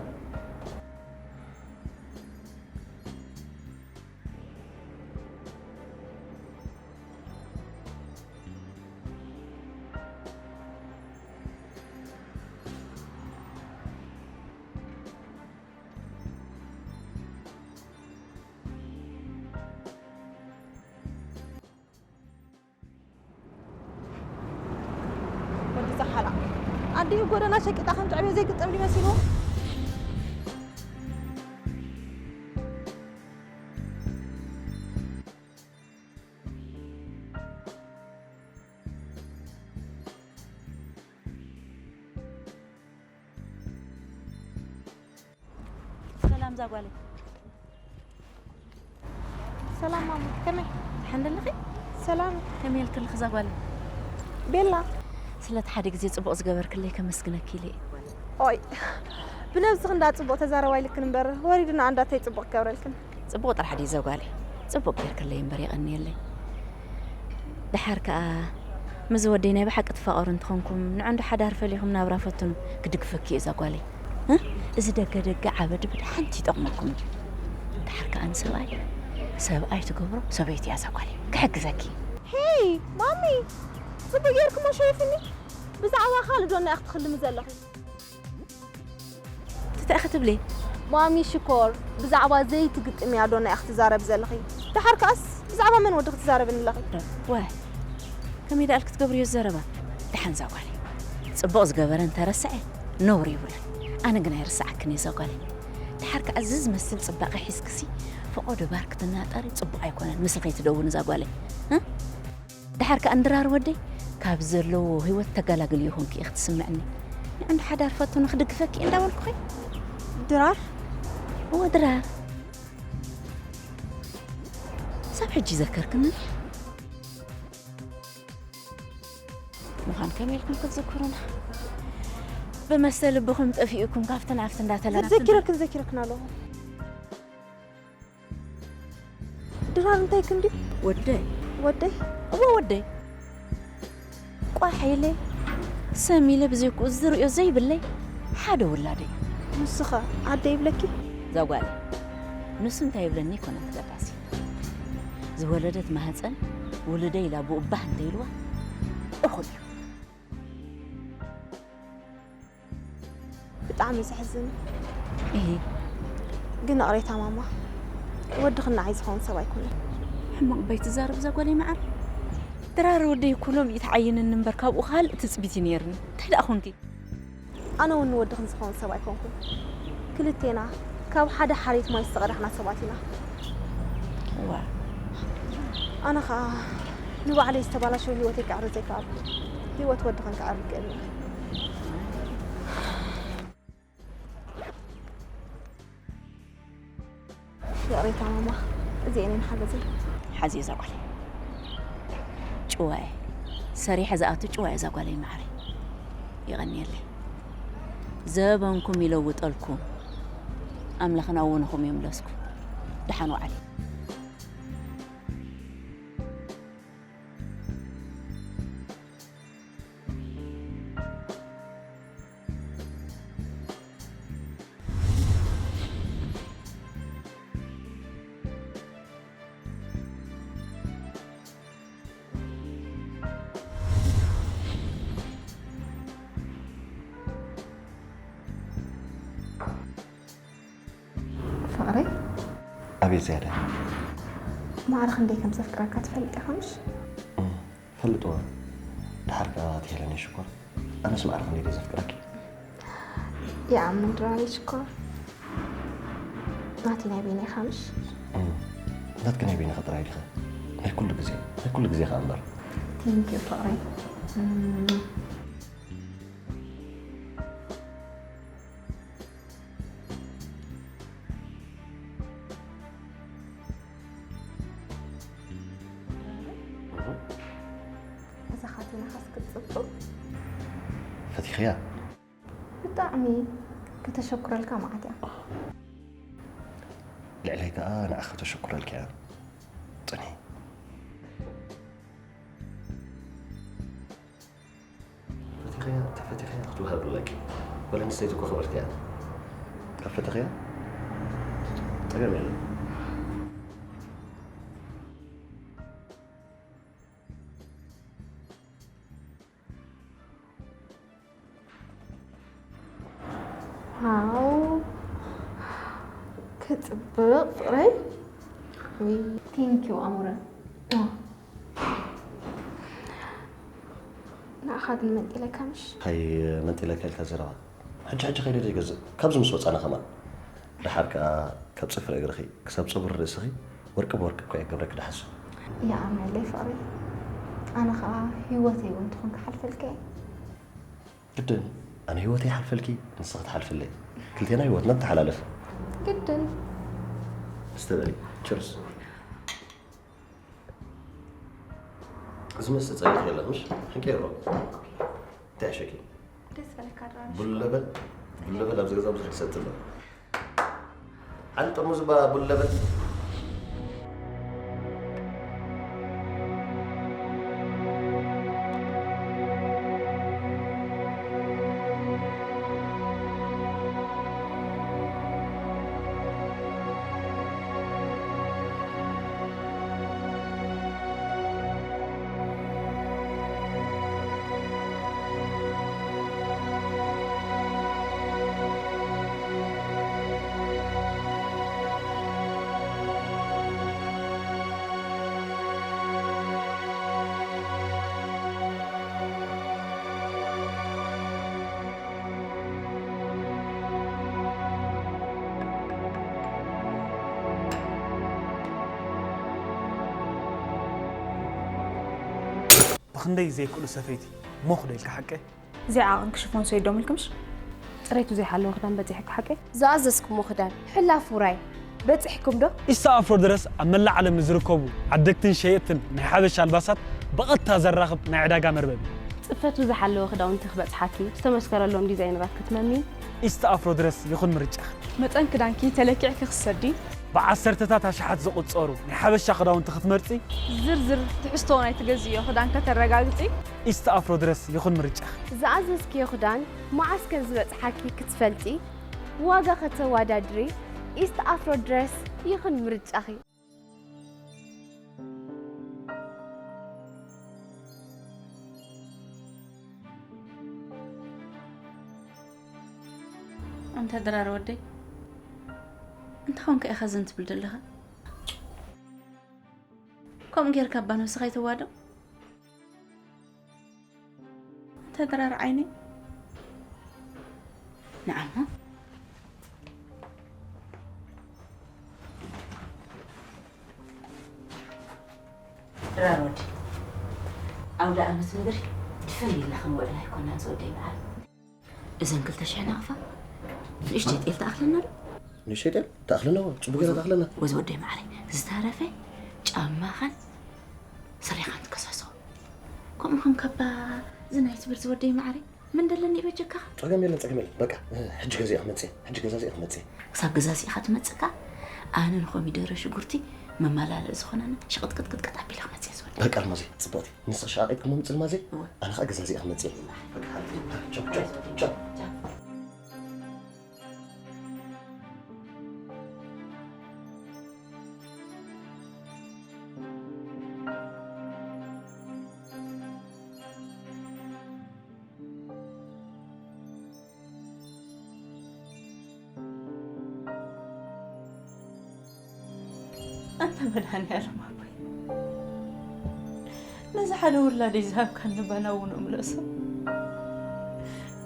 ወዲ ዛሓላ ኣዲኡ ጎደና ሸቂጣ ከም ትዕብዮ ዘይግጠም ድዩ መሲልዎ? ሰላም ዛጓለይ። ሰላም ማማ፣ ከመይ? ደሓን ደለኺ? ሰላም። ከመይ ኢልክልኺ ዛጓለይ? ቤላ። ስለቲ ሓደ ግዜ ጽቡቕ ዝገበርክለይ ከመስግነኪ ኢለ እየ። ኦይ፣ ብነብስኺ እንዳ ጽቡቕ ተዛረባ ኢልክን እምበር፣ ወሪድና ኣንዳተይ ጽቡቕ ክገብረልክን። ጽቡቕ ጥራሕ ድዩ ዛጓለይ? ጽቡቕ ጌርክለይ እምበር የቐንየለይ። ደሓር ከኣ ምስ ወደይ ናይ ብሓቂ ትፋቐሩ እንተኾንኩም፣ ንዕንዱ ሓዳር ፈሊኹም ናብራ ፈትኑ። ክድግፈኪ እየ እዛ ጓለይ። እ? እዚ ደገ ደገ ዓበድብድ ሓንቲ ይጠቕመኩም እዩ። ድሓር ከኣ ንሰብኣይ፣ ሰብኣይ ትገብሮ ሰበይቲ እያ እዛ ጓለይ። ክሕግዘኪ። ሄይ፣ ማሚ! ጽቡቕ ጌርክሞ ሸይፍኒ። ብዛዕባ ካልእ ዶና ኢኺ ትኽልሚ ዘለኺ? እንታይ ኢኺ ትብሊ? ማሚ ሽኮር፣ ብዛዕባ ዘይቲ ግጥም እያ ዶና ኢኺ ትዛረቢ ዘለኺ። ድሓር ከኣስ ብዛዕባ መን ወዲ ክትዛረብኒ ኣለኺ? ዋይ፣ ከመይ ደኣልኪ ትገብርዮ ዘረባ? ደሓን እዛ ጓለይ። ጽቡቕ ዝገበረ እንተረስዐ ነውሪ ይብሉን። ኣነ ግን ኣይርስዓክን እየ እዛ ጓለይ። ድሓር ከኣ እዚ ዝመስል ጽባቐ ሒዝክሲ ፈቖዶ ባር ክትናጠሪ ጽቡቕ ኣይኮነን። ምስኺ ከይትደውን እዛ ጓለይ። እ? ድሓር ከኣ ንድራር ወደይ ካብ ዘለዎ ህይወት ተገላግልዮ ኮንኪ ኢኺ ትስምዕኒ። ንዕንዲ ሓዳር ፈትኑ ክድግፈኪ እንዳበልኩኺ። ድራር? እወ ድራር። ሳብ ሕጂ ይዘከርክኒ። ምዃን ከመይ ኢልኩም ክትዝክሩና? ብመስተ ልብኹም ጠፊኡኩም ካብትን ኣብቲ እንዳተላላኽን ዘኪረክን ዘኪረክን ኣለኹ። ድራር እንታይ ክንዲ? ወደይ። ወደይ? እወ ወደይ። ቋሕ ኢለ ሰም ኢለ ብዘይክኡ ዝርእዮ ዘይብለይ ሓደ ውላደይ። ንስኸ ዓደ ይብለኪ? እዛ ጓል ንሱ እንታይ ይብለኒ ኣይኮነን ክገባሲ። ዝወለደት ማህፀን ውልደይ ኢላ ብኡ ባህ እንተኢልዋ እኹል እዩ። ብጣዕሚ ዘሕዝን። እሂ። ግን ይቕሬታ ማማ፣ ወድኺ ንዓይ ዝኸውን ሰብ ኣይኮነን። ሕማቕ ባይ ትዛረብ እዛ ጓለይ መዓር። ድራር ወደይ እኮ ሎሚ እዩ ተዓይንኒ እምበር ካብኡ ካልእ ትጽቢት እዩ ነይርኒ። እንታይ ደኣ ኾንኪ? ኣነ እውን ንወድኽን ዝኸውን ሰብ ኣይኮንኩን። ክልቴና ካብ ሓደ ሓሬት ማይ ዝተቐዳሕና ሰባት ኢና። እዋ። ኣነ ኸኣ ንባዕለይ ዝተባላሸወ ህይወተይ ከዕሪ ዘይከኣልኩ፣ ህይወት ወድኽን ከዕሪ ይክእል እየ። ይቕሬታ ማማ፣ እዚኤን እየን ሓገዘይ። ሓዝየ እዛ ጓለይ። ጭዋ እየ። ሰሪሐ ዝኣቱ ጭዋ እየ እዛ ጓለይ መዓረይ። የቐንየለይ። ዘበንኩም ይለውጠልኩም። ኣምላኽ ናብ ወንኹም ይምለስኩም። ደሓን ወዓሊ። ፍቕረይ። ኣቤት ዝያዳ። ማዕረ ክንደይ ከም ዘፍቅረካ ትፈልጥ ኢኻ ምሽ? እም፣ ፈልጥዋ። ደሓር ከኣ ትሄለኒ ሽኮር። ኣነስ ማዕረ ክንደይ ድየ ዘፍቅረኪ? ይኣምን ድራር ሽኮር። ናተይ ናይ በይነይ ኢኻ ምሽ? እም፣ ናትኪ ናይ በይንኺ ጥራይ ዲኺ? ናይ ኩሉ ግዜ፣ ናይ ኩሉ ግዜ ከኣ እምበር። Thank you ፍቕረይ። እም። እዛ ካቴናኻስ ክትጽብቕ። ፈቲኽያ? ብጣዕሚ። ከተሸኩረልካ መዓት እያ። ልዕለይ ከኣ ንዓኺ ከተሸኩረልኪ እያ። ጽንሒ። ፈቲኽያ፣ ተፈቲኽያ ክትወሃብ ኣለኪ። ጓል ኣንስተይቲ እኮ ክብርቲ እያ። ካብ ፈተኽያ ጸገም የለን። ዋው፣ ክጽብቕ ፍቕረይ። ዊ፣ ቴንኪው ኣሙረ። ንኣኻ ግን መንጢለካ ምሽ? ታይ መንጢለካ ኢልካ ዘረባ? ሕጂ ሕጂ ከይደ ዘይገዝእ፣ ካብዚ ምስ ወጻና ከማን። ደሓር ከኣ ካብ ጽፍሪ እግርኺ ክሳብ ጸጉሪ ርእስኺ ወርቂ ብወርቂ እኮ እየ ክገብረኪ ደሓሱ። ይኣመለይ ፍቕሪ። ኣነ ከኣ ህይወተይ እውን ትኹን ክሓልፈልካ እየ። ግድን፣ ኣነ ህይወተይ ይሓልፈልኪ፣ ንስኺ ትሓልፍለይ። ክልቴና ህይወትና ንተሓላለፍ። ግድን። እስተ በሊ፣ ችርስ። እዚ መስተ ጸኒሑ የለን፣ ምሽ? ሕንቀይሮ። እንታይ ዕሸኪ? ደስ በለካ ድራር። ቡን ለበን፣ ቡን ለበን ኣብዚ ገዛ ብዙሕ ዝሰቲ ኣሎ። ሓንቲ ጥርሙዝ እባ ቡን ለበን። ብኽንደይ ዘይክእሉ ሰፈይቲ ሞኽ ዶ ኢልካ ሓቀ? እዚኣ ዓቐን ክሽፎን ሰይዶም ኢልክምሽ? ጽሬቱ ዘይሓለወ ክዳን በጺሕካ ሓቀ? ዝኣዘዝኩሞ ክዳን ሕላፍ ውራይ በጺሕኩም ዶ? ኢስታ ኣፍሮ ድረስ ኣብ መላእ ዓለም ንዝርከቡ ዓደግትን ሸየጥትን ናይ ሓበሻ ኣልባሳት ብቐጥታ ዘራኽብ ናይ ዕዳጋ መርበብ እዩ። ጽፈቱ ዝሓለወ ክዳውንቲ ክበጽሓኪ፣ ዝተመስከረሎም ዲዛይነራት ክትመሚ። ኢስታ ኣፍሮ ድረስ ይኹን ምርጫ። መጠን ክዳንኪ ተለኪዕኪ ክትሰዲ። ብዓሰርተታት ኣሽሓት ዝቑጸሩ ናይ ሓበሻ ክዳውንቲ ክትመርጺ። ዝርዝር ትሕዝቶ ናይ ትገዝእዮ ክዳን ከተረጋግጺ። ኢስታ ኣፍሮ ድረስ ይኹን ምርጫ። ዝኣዘዝክዮ ክዳን መዓስ ከም ዝበጽሓኪ ክትፈልጢ፣ ዋጋ ከተወዳድሪ፣ ኢስት ኣፍሮ ድረስ ይኹን ምርጫኺ። ኣንታ ድራር ወደይ፣ እንታይ ኾንካ ኢኻ ዝን ትብል ዘለኻ? ከምኡ ጌርካ እባ ነብስኻ ይተዋዶ? ኣንታ ድራር ዓይነይ፣ ንዓሞ። ድራር ወዲ፣ ኣውደ ኣመት እምበር ድፍን ኢልና ክንውዕል ኣይኮናን ዝወደይ በዓል። እዘን ክልተ ሽሕ ናቕፋ ንእሽተይ ጤል ትኣኽለና ዶ? ንእሽተይ ጤል ትኣኽለና፣ ጽቡቕ ገይራ ትኣኽለና። ወዚ ወደይ መዓረይ፣ ዝተረፈ ጫማኻን ስሪኻን ትከሳሰው። ከምኡ ከም ካባ ዝናይ ትብል ዝወደይ መዓረይ፣ ምን ደለኒ በጀካ? ጸገም የለን፣ ጸገም የለን። በቃ፣ ሕጂ ገዚኣ ክመጽእ፣ ሕጂ ገዛዚኣ ክመጽእ። ክሳብ ገዛዚእኻ ትመጽእ ከኣ፣ ኣነ ንኮሚደረ ሽጉርቲ መመላለኢ ዝኾነኒ ሸቐጥቅጥቅጥቅጥ ኣቢለ ክመጽእ ዝወደይ። በቃ፣ ኣልማዘይ፣ ጽብቕቲ። ንስኺ ሸቓቒት ክመምጽእ ኣልማዘይ፣ እወ። ኣነ ከኣ ገዛዚኣ ክመጽእ። በቃ፣ ሓንቲ፣ ቻው፣ ቻው፣ ቻው። ኣንታ መድሃኒኣለም ኣቦይ፣ ነዚ ሓደ ውላደይ ዝሃብካኒ ባና እውን እምለሶ።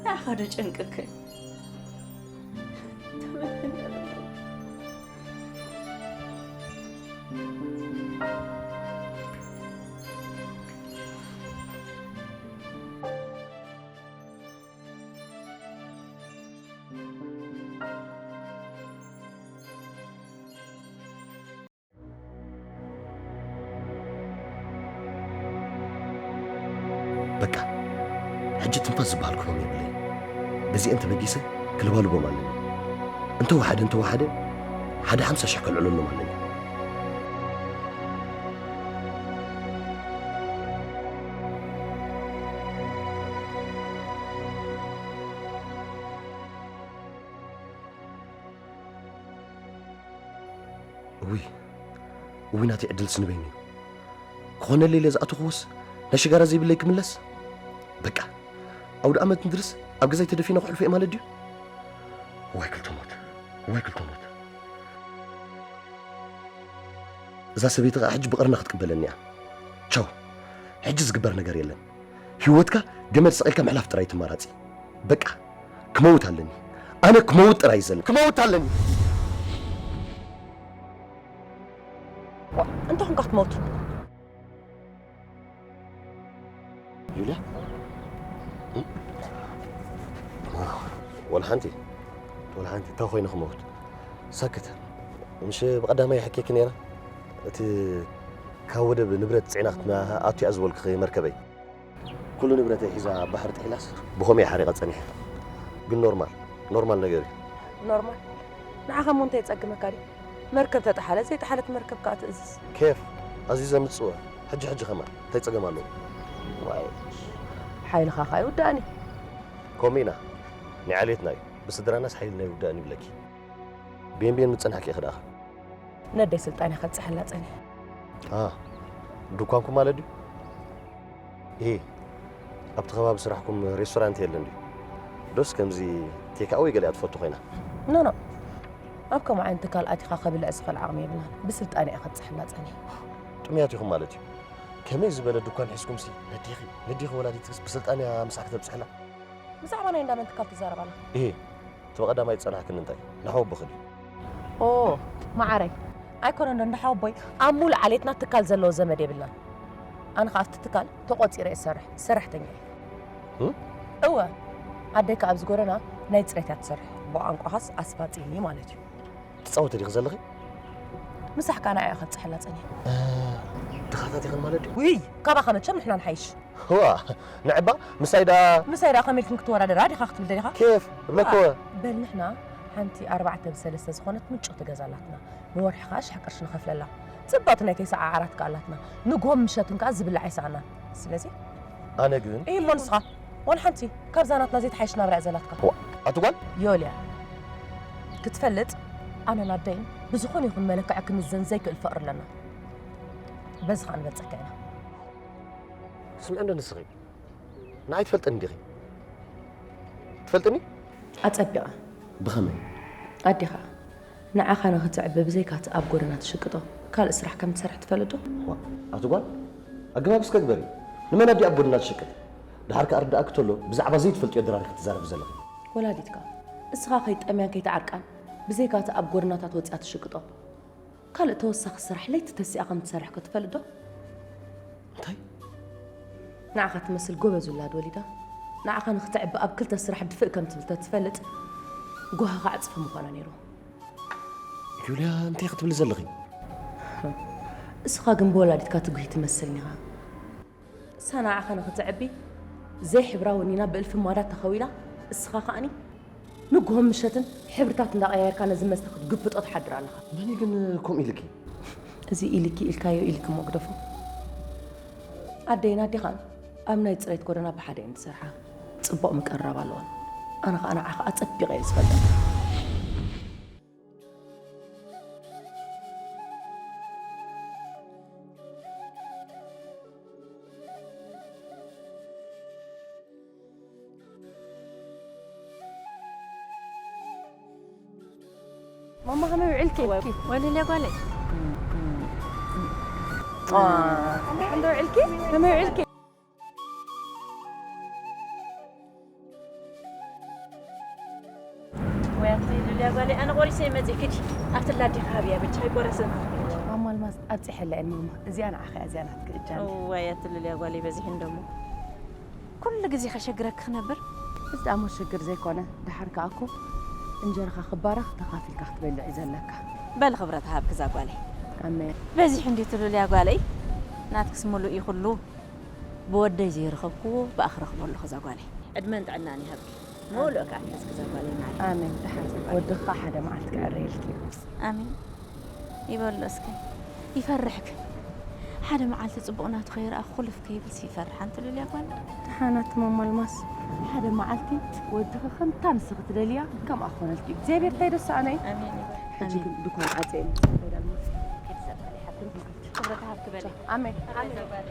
ንዓኻ ዶ ጨንቅከ? ኣንታ መድሃኒኣለም ኣቦይ። በቃ፣ ሕጂ ትንፋስ ዝበሃል ክህቦም የብለይን። በዚአን ተበጊሰ ክልባልቦም ኣለኒ። እንተወሓደ፣ እንተወሓደ፣ ሓደ ሓምሳ ሽሕ ከልዕለሎም ኣለኒ። እውይ፣ እውይ፣ ናተይ ዕድል ስንበይኒ እዩ። ክኾነለይ ኢለ ዝኣተኹዎስ፣ ናይ ሽጋራ ዘይብለይ ክምለስ? በቃ፣ ኣውደ ኣመት እንድርስ ኣብ ገዛይ ተደፊነ ክሕልፎ እየ ማለት ድዩ? እዋይ ክልተ ሞት፣ እዋይ ክልተ ሞት። እዛ ሰበይቲ ኸኣ ሕጂ ብቐርና ክትቅበለኒ እያ። ቻው። ሕጂ ዝግበር ነገር የለን። ህይወትካ ገመድ ሰቒልካ ምሕላፍ ጥራይ እቲ ኣማራጺ። በቃ፣ ክመውት ኣለኒ። ኣነ ክመውት ጥራይ እዩ ዘለኒ። ክመውት ኣለኒ። እንታይ ኾንካ ክትመውት? ዩልያ? ወላ ሓንቲ፣ ወላ ሓንቲ፣ እንታይ ኮይኑ ክመውት? ሰክት። ምሽ ብቐዳማይ ይሕኬኪ ነይረ? እቲ ካብ ወደብ ንብረት ጽዒና ክትኣቱ እያ ዝበልኩኺ መርከበይ። ኩሉ ንብረተይ ሒዛ ኣብ ባሕሪ ጥሒላስ ብኸምኡ እየ ሓሪቐ ጸኒሐ። ግን ኖርማል፣ ኖርማል ነገር እዩ። ኖርማል? ንዓኻ እሞ እንታይ የጸግመካ ድዩ? መርከብ ተጠሓለት፣ ዘይጠሓለት መርከብ ከኣ ትእዝዝ። ኬፍ፣ ኣዚዘ ምጽወ። ሕጂ ሕጂ ከማን እንታይ ጸገም ኣለዎ? ዋይ፣ ሓይልኻ ከኣ ይውዳእን እዩ። ከምኡ ኢና፣ ናይ ዓሌትና እዩ። ብስድራናስ ሓይልና ይውዳእን ይብለኪ። ብየን ብየን ምጸናሕኪ ኢኺ ደኣ። ነደይ ስልጣን እየ ከብጽሐላ ጸኒሐ። ኣ፣ ድኳንኩም ማለት ድዩ? እ፣ ኣብቲ ከባቢ ስራሕኩም ሬስቶራንት የለን ድዩ? ዶስ ከምዚ ቴክ ኣወይ ገሊኣ ትፈቱ ኮይና? ኖ፣ ኖ። ኣብ ከምኡ ዓይነት ትካል ኣቲኻ ከብልዕ ዝኽእል ዓቕሚ የብልናን። ብስልጣን እየ ከብጽሐላ ጸኒሐ። ጥሙያት ኢኹም ማለት እዩ። ከመይ ዝበለ ድኳን ሒዝኩምሲ ነዴኺ፣ ነዴኺ ወላዲትክስ ብስልጣን እያ ምስኣ ክተብጽሐላ? ብዛዕባ ናይ እንዳ መን ትካል ትዛረብ ኣለኻ? እሄ፣ እቲ ብቐዳማይ ዝጸናሕክኒ እንታይ? ንሓወቦኺ ድዩ? ኦ፣ መዓረይ። ኣይኮነን ዶ እንዳ ሓወቦይ፣ ኣብ ሙሉእ ዓሌትና ትካል ዘለዎ ዘመድ የብልናን። ኣነ ከኣ ኣብቲ ትካል ተቖጺረ እየ ዝሰርሕ፣ ሰራሕተኛ እየ። እም? እወ፣ ኣደይ ከኣ ኣብዚ ጎደና ናይ ጽሬት እያ ትሰርሕ፣ ብቋንቋኻስ ኣስፋጺኒ ማለት እዩ። ትጻወቲ ዲኺ ዘለኺ? ምሳሕ ከኣ ንዓኣ እየ ከብጽሓላ ጸኒሐ። እ፣ ተኻታቲኽን ማለት ድዩ? ውይ፣ ካባኻ መቸም ንሕና ንሓይሽ። እዋ፣ ንዕባ ምሳይ ደኣ ምሳይ ደኣ ከመይ ኢልክን ክትወዳደራ ዲኻ ክትብል ደሊኻ? ኬፍ፣ እብለኪ እዋ፣ እወ። በል ንሕና ሓንቲ ኣርባዕተ ብሰለስተ ዝኾነት ምጭቕቲ ገዛ ኣላትና። ንወርሒ ከኣ ሽሕ ቅርሺ ንኸፍለላ። ጽብቕቲ ናይ ተይሰዓዓራት ከኣ ኣላትና። ንግሆን ምሸትን ከኣ ዝብላዕ ኣይሰኣናን። ስለዚ ኣነ ግን ኢሂ እሞ ንስኻ፣ ዋላ ሓንቲ ካብዛ ናትና ዘይትሓይሽ ናብራ እያ ዘላትካ። ዋ፣ ኣቲ ጓል? ዮልያ፣ ክትፈልጥ ኣነን ኣደይን ብዝኾነ ይኹን መለክዒ ክምዘን ዘይክእል ፍቕሪ ኣለና። በዚ ከኣ ንበልጸካ ኢና። ስምዒ እንዶ ንስኺ፣ ንዓይ ትፈልጥኒ ዲኺ? ትፈልጥኒ? ኣጸቢቐ። ብኸመይ? ኣዴኻ፣ ንዓኻ ንኽትዕቢ ብዘይካ'ቲ ኣብ ጎደና ትሽቅጦ ካልእ ስራሕ ከም ትሰርሕ ትፈልጥ ዶ? ዋ፣ ኣቲ ጓል፣ ኣገባብ እስከ ግበሪ። ንመን ኣዲኣ ኣብ ጎደና ትሽቅጥ? ደሓር ከኣ ርዳእኪ ተሎ ብዛዕባ ዘይትፈልጥዮ ድራር ኢኺ ትዛረቢ ዘለኺ። ወላዲትካ፣ እስኻ ከይትጠምያን ከይትዓርቃን ብዘይካ'ቲ ኣብ ጎደናታት ወጺኣ ትሽቅጦ ካልእ ተወሳኺ ስራሕ ለይቲ ተሲኣ ከም ትሰርሕ ከ ትፈልጥ ዶ? እንታይ? ንዓኻ ትመስል ጎበዝ ውላድ ወሊዳ፣ ንዓኻ ንኽትዕቢ ኣብ ክልተ ስራሕ ድፍእ ከም ትብል ተትፈልጥ፣ ጓህኻ ዕጽፊ ምኾነ ነይሩ። ዩልያ፣ እንታይ ክትብሊ ዘለኺ? እስኻ ግን ብወላዲትካ ትጉሂ ትመስልኒ ኢኻ። እሳ ንዓኻ ንኽትዕቢ ዘይሕብራ ወኒና ብእልፊ ማዳት ተኸዊላ፣ እስኻ ከኣኒ ንግሆን ምሸትን ሕብርታት እንዳቐያየርካ ነዚ መስተ ክትግብጦ ትሓድር ኣለኻ። መን እዩ ግን ከምኡ ኢልኪ? እዚ ኢልኪ ኢልካዮ ኢልኪ እሞ ግደፎ። ኣደይን ኣዴኻን ኣብ ናይ ጽሬት ጎደና ብሓደ እየን ዝሰርሓ። ጽቡቕ ምቅርራብ ኣለወን። ኣነ ኸኣ ንዓኻ ኣጸቢቐ እየ ዝፈልጠካ። ማማ ከመይ ውዕልኪ? ወ-፣ ወሊለ ጓለይ። እንዶ ውዕልኪ? ከመይ ውዕልኪ? ወይ ኣቲ ሉልያ ጓለይ፣ ኣነ ቆሪሰ እየ መፂእ፣ ክዲ ኣብቲ ላዲኻ ሃብያ፣ በጃኺ ኣይቆረሰን። ማማ ኣልማዝ ኣብፂሐላ እየን ማማ። እዚኣ ንዓኺ እያ፣ እዚኣ ናትኪ እጃኒ። እዋይ ኣቲ ሉልያ ጓለይ፣ በዚሑ እንደሞ። ኩሉ ግዜ ከሸግረኪ ክነብር? እዚ ደኣ እሞ ሽግር ዘይኮነ፣ ደሓር ከኣ እኮ እንጀራኻ ክባረኽ ተኻፊልካ ክትበልዕ እዩ ዘለካ። በሊ ክብረት ሃብኪ እዛ ጓለይ። ኣሜን። በዚሑ እንድዩ እቲ ሉልያ ጓለይ፣ ናትክስ ምሉእ እዩ ኩሉ። ብወደይ ዘይረኸብክዎ ብኣኺ ረኽቦ ኣለኹ እዛ ጓለይ። ዕድመን ጥዕናን ይሃብኪ። ምሉእ ከኣ ይሕዝኪ እዛ ጓለይ ማዕረ። ኣሜን። ደሓን ወድኻ ሓደ መዓልቲ ክዕረየልኪ እዩ። ኣሜን። ይበሎ እስከ። ይፈርሕክ። ሓደ መዓልቲ ጽቡቕ ናቱ ከይረኣኹ ኩልፍ ከይብልስ ይፈርሕ። ኣንቲ ሉልያ ጓል። ደሓን ኣቲ ማማ ኣልማዝ። ሓደ መዓልቲ ወድኺ ከምታ ንስኺ ትደልያ ከምኣ ክኾነልኪ እዩ። እግዚኣብሔር እንታይ ደስ ኣነ እዩ። ኣሜን ይበል። ሕጂ ኣሜን። ግን ድኳን ዓጽየ እየ። ክብረት ሃብኪ በሊ። ኣሜን። ኣሜን።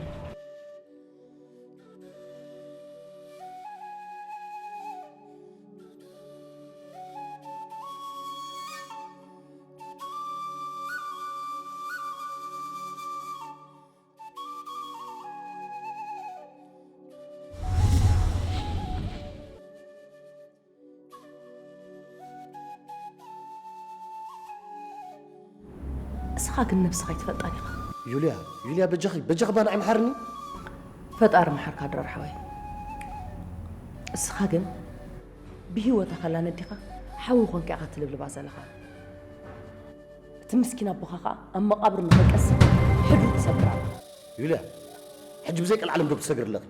እስኻ ግን ነብስኻ ኣይትፈልጣን ኢኻ። ዩልያ፣ ዩልያ፣ በጃኺ፣ በጃኺ፣ ባ ንዓይ መሓርኒ። ፈጣሪ መሓርካ ድራር ሓወይ። እስኻ ግን ብህይወታ ከላ ነዲኻ ሓዊ ኮንካ ኢኻ ትልብልባ ዘለኻ። እቲ ምስኪን ኣቦኻ ኸኣ ኣብ መቓብሩ ንኸይቀስን ሕድሩ ትሰብር ኣለኻ። ዩልያ፣ ሕጂ ብዘይ ቀልዓለም ዶ ክትሰግሪ ኣለኺ?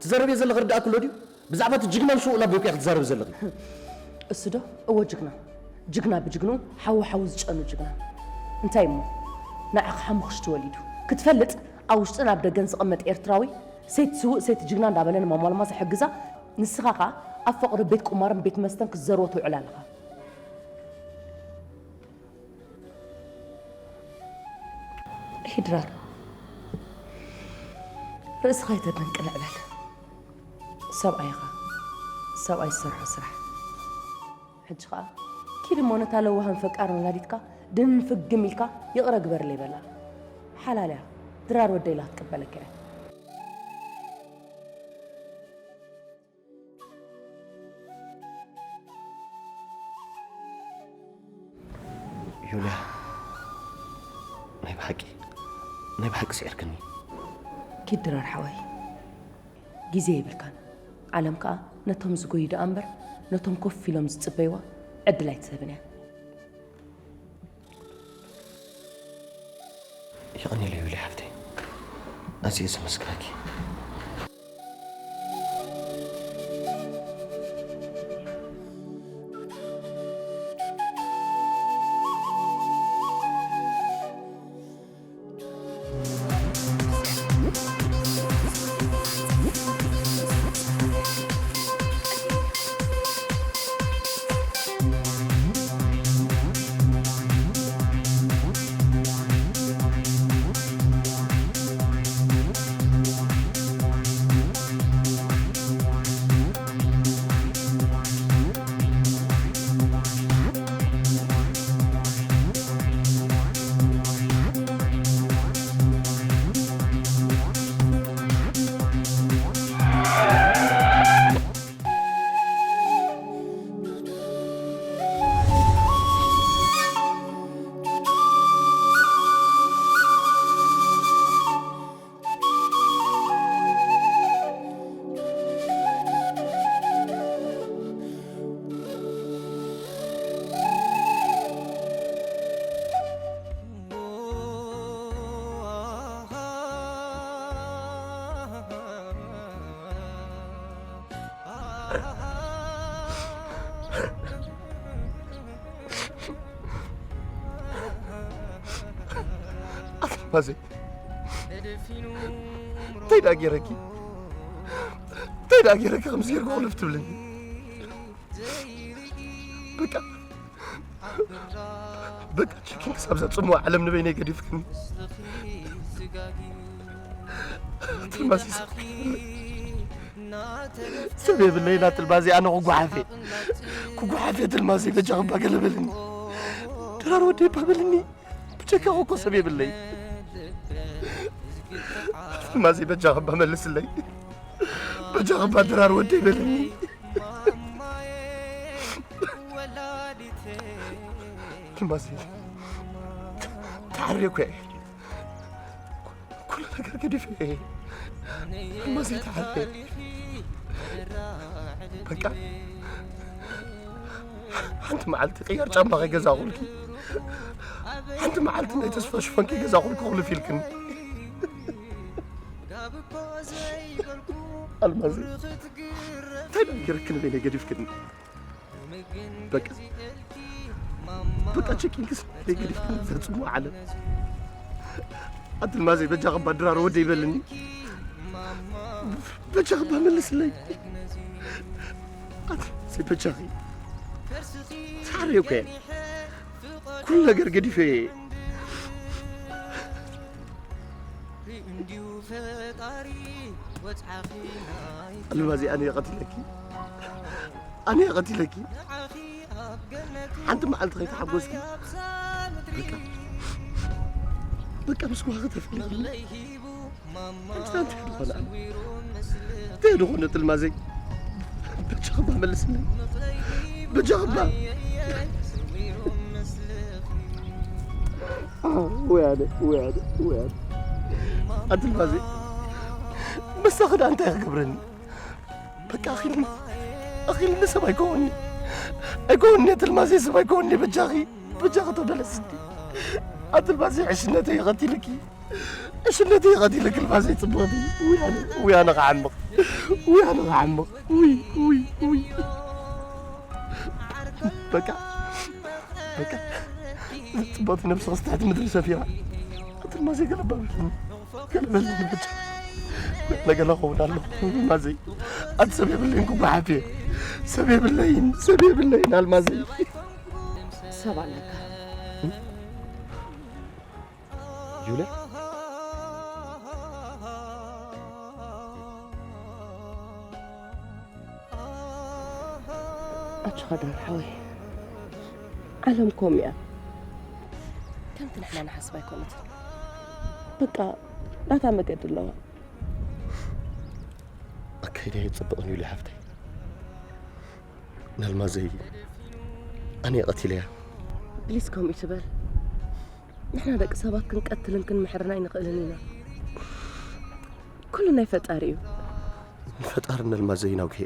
ትዛረብዮ ዘለኺ ርዳእኪ ኣሎ ድዩ? ብዛዕባ እቲ ጅግናን ስዉእን ኣቦኪ ኢኺ ትዛረቢ ዘለኺ። እሱ ዶ? እወ ጅግና። ጅግና ብጅግንኡ ሓዊ ሓዊ ዝጨኑ ጅግና። እንታይ እሞ? ንዓኻ ሓሙኽሽቲ ወሊዱ። ክትፈልጥ ኣብ ውሽጥን ኣብ ደገን ዝቕመጥ ኤርትራዊ ሰይቲ ስዉእ ሰይቲ ጅግና እንዳበለ ንማማ ኣልማዝ ይሕግዛ። ንስኻ ኸኣ ኣብ ፈቕዶ ቤት ቁማርን ቤት መስተን ክትዘርዎ ትውዕል ኣለኻ። ሂድራር፣ ርእስኻ ኣይተደንቅንዕ በል። ሰብኣይ ኢኻ፣ ሰብኣይ ዝሰርሖ ስራሕ። ሕጂ ኸኣ ኪድ እሞ ነታ ለዋህን ፈቃርን ወላዲትካ ድንፍግም ኢልካ ይቕረ ግበርለይ በላ። ሓላል እያ፣ ድራር ወደይ ኢላ ክትቅበለካ እያ። ዩልያ፣ ናይ ብሓቂ፣ ናይ ብሓቂ ስዒርክኒ። ኪድ ድራር ሓወይ፣ ግዜ የብልካን። ዓለም ከኣ ነቶም ዝጎዩ ደኣ እምበር፣ ነቶም ኮፍ ኢሎም ዝጽበይዋ ዕድል ኣይትህብን እያ። የቐንየለይ ዊሊ ሓፍተይ፣ ኣዝየ ዘመስግነኪ። ኣልማዘይ፣ እንታይ ደኣ ገይረኪ? እንታይ ደኣ ገይረኪ ከምዚ ጌርኩ ክልፍ ትብልኒ? በቃ፣ በቃ፣ ችኪን ክሳብ እዛ ጽምዋ ዓለም ንበይነይ ገዲፍክኒ። ኣልማዘይ፣ ሰብ የብለይ፣ ኣልማዘይ፣ ኣነ ክጓሓፍ እየ። ክጓሓፍ እየ፣ ኣልማዘይ፣ በጃኺ እባ ገለ በልኒ። ድራር ወደይ እባ በልኒ። ብጀካኺ እኮ ሰብ የብለይ። ኣልማዘይ፣ በጃኺ እባ መልስለይ። በጃኺ እባ ድራር ወደይ በልኒ። ኣልማዘይ፣ ተዓርየ እኮ እየ። ኩሉ ነገር ገዲፈ እየ። ኣልማዘይ፣ ተዓርየ። በቃ፣ ሓንቲ መዓልቲ ቅያር ጫማ ከይገዛእኹልኪ፣ ሓንቲ መዓልቲ ናይ ተስፋ ሽፎን ከይገዛእኹልኪ ክልፍ ኢልክኒ። ኣልማዘይ፣ እንታይ ደኣ ገይረኪ ንበይነይ ገዲፍክኒ? በቃ፣ በቃ፣ ችኪንክስ ንበይነይ ገዲፍክኒ ዘጽምዋ ዓለም። ኣቲ ኣልማዘይ፣ በጃኺ እባ ድራር ወደይ በልኒ። በጃኺ እባ መልስለይ። ኣቲ ኣልማዘይ፣ በጃኺ። ተዓርየ እኮ እየ። ኩሉ ነገር ገዲፈ እየ። ኣልማዘይ፣ ኣነ እየ ቀቲለኪ። ኣነ እየ ቀቲለኪ። ሓንቲ መዓልቲ ከይተሓጎስኪ፣ በቃ፣ በቃ፣ ምስ ጓሂ ተፈሊጥኒ። እንታይ፣ እንታይ ደኾነ? እንታይ ደኾነ ኣልማዘይ? በጃኺ እባ መልስለይ። በጃኺ እባ። ኣዎ፣ ወይ ኣነ፣ ወይ ኣነ፣ ወይ ኣነ። ኣቲ ኣልማዘይ፣ ምሳኺ ደኣ እንታይ ክገብረኒ? በቃ፣ ኣኺልኒ፣ ኣኺልኒ፣ ሰብ ኣይከውንኒ። ኣይከውንኒ፣ ኣቲ ኣልማዘይ፣ ሰብ ኣይከውንኒ። በጃኺ፣ በጃኺ ተመለስኒ። ኣቲ ኣልማዘይ፣ ዕሽነተይ እዩ ቀቲልኪ። ዕሽነተይ እዩ ቀቲልኪ፣ ኣልማዘይ ጽብቕቲ። ውይ ኣነ፣ ውይ ኣነ ክዓምቕ፣ ውይ ኣነ ክዓምቕ፣ ውይ፣ ውይ፣ ውይ። በቃ፣ በቃ፣ ጽብቕቲ ነብስኺ ትሕቲ ምድሪ ሰፊራ። ኣቲ ኣልማዘይ፣ ገለ በልኒ፣ ገለ በልኒ በጃ። ነገ ላኸውን ኣለኹ፣ ኣልማዘይ። ኣቲ ሰብ የብለይን፣ ክጓሓፍ እየ። ሰብ የብለይን፣ ሰብ የብለይን፣ ኣልማዘይ። ሰብ ኣለካ። ጁልያ? ኣጆኻ ድራር ሓወይ፣ ዓለም ከምኡ እያ። ከምቲ ንሕና ንሓስባ ኣይኮነትን። በቃ፣ ናታ መገዲ ኣለዋ። ኣካይዳ የጽብቕን እዩ ሓፍተይ። ንኣልማዘይ ኣነ እየ ቀቲለያ። ፕሊስ፣ ከምኡ ይትበል። ንሕና ደቂ ሰባት ክንቀትልን ክንምሕርን ኣይንኽእልን ኢና። ኩሉ ናይ ፈጣሪ እዩ። ንፈጣሪ ነልማዘይን ኣውግሄ።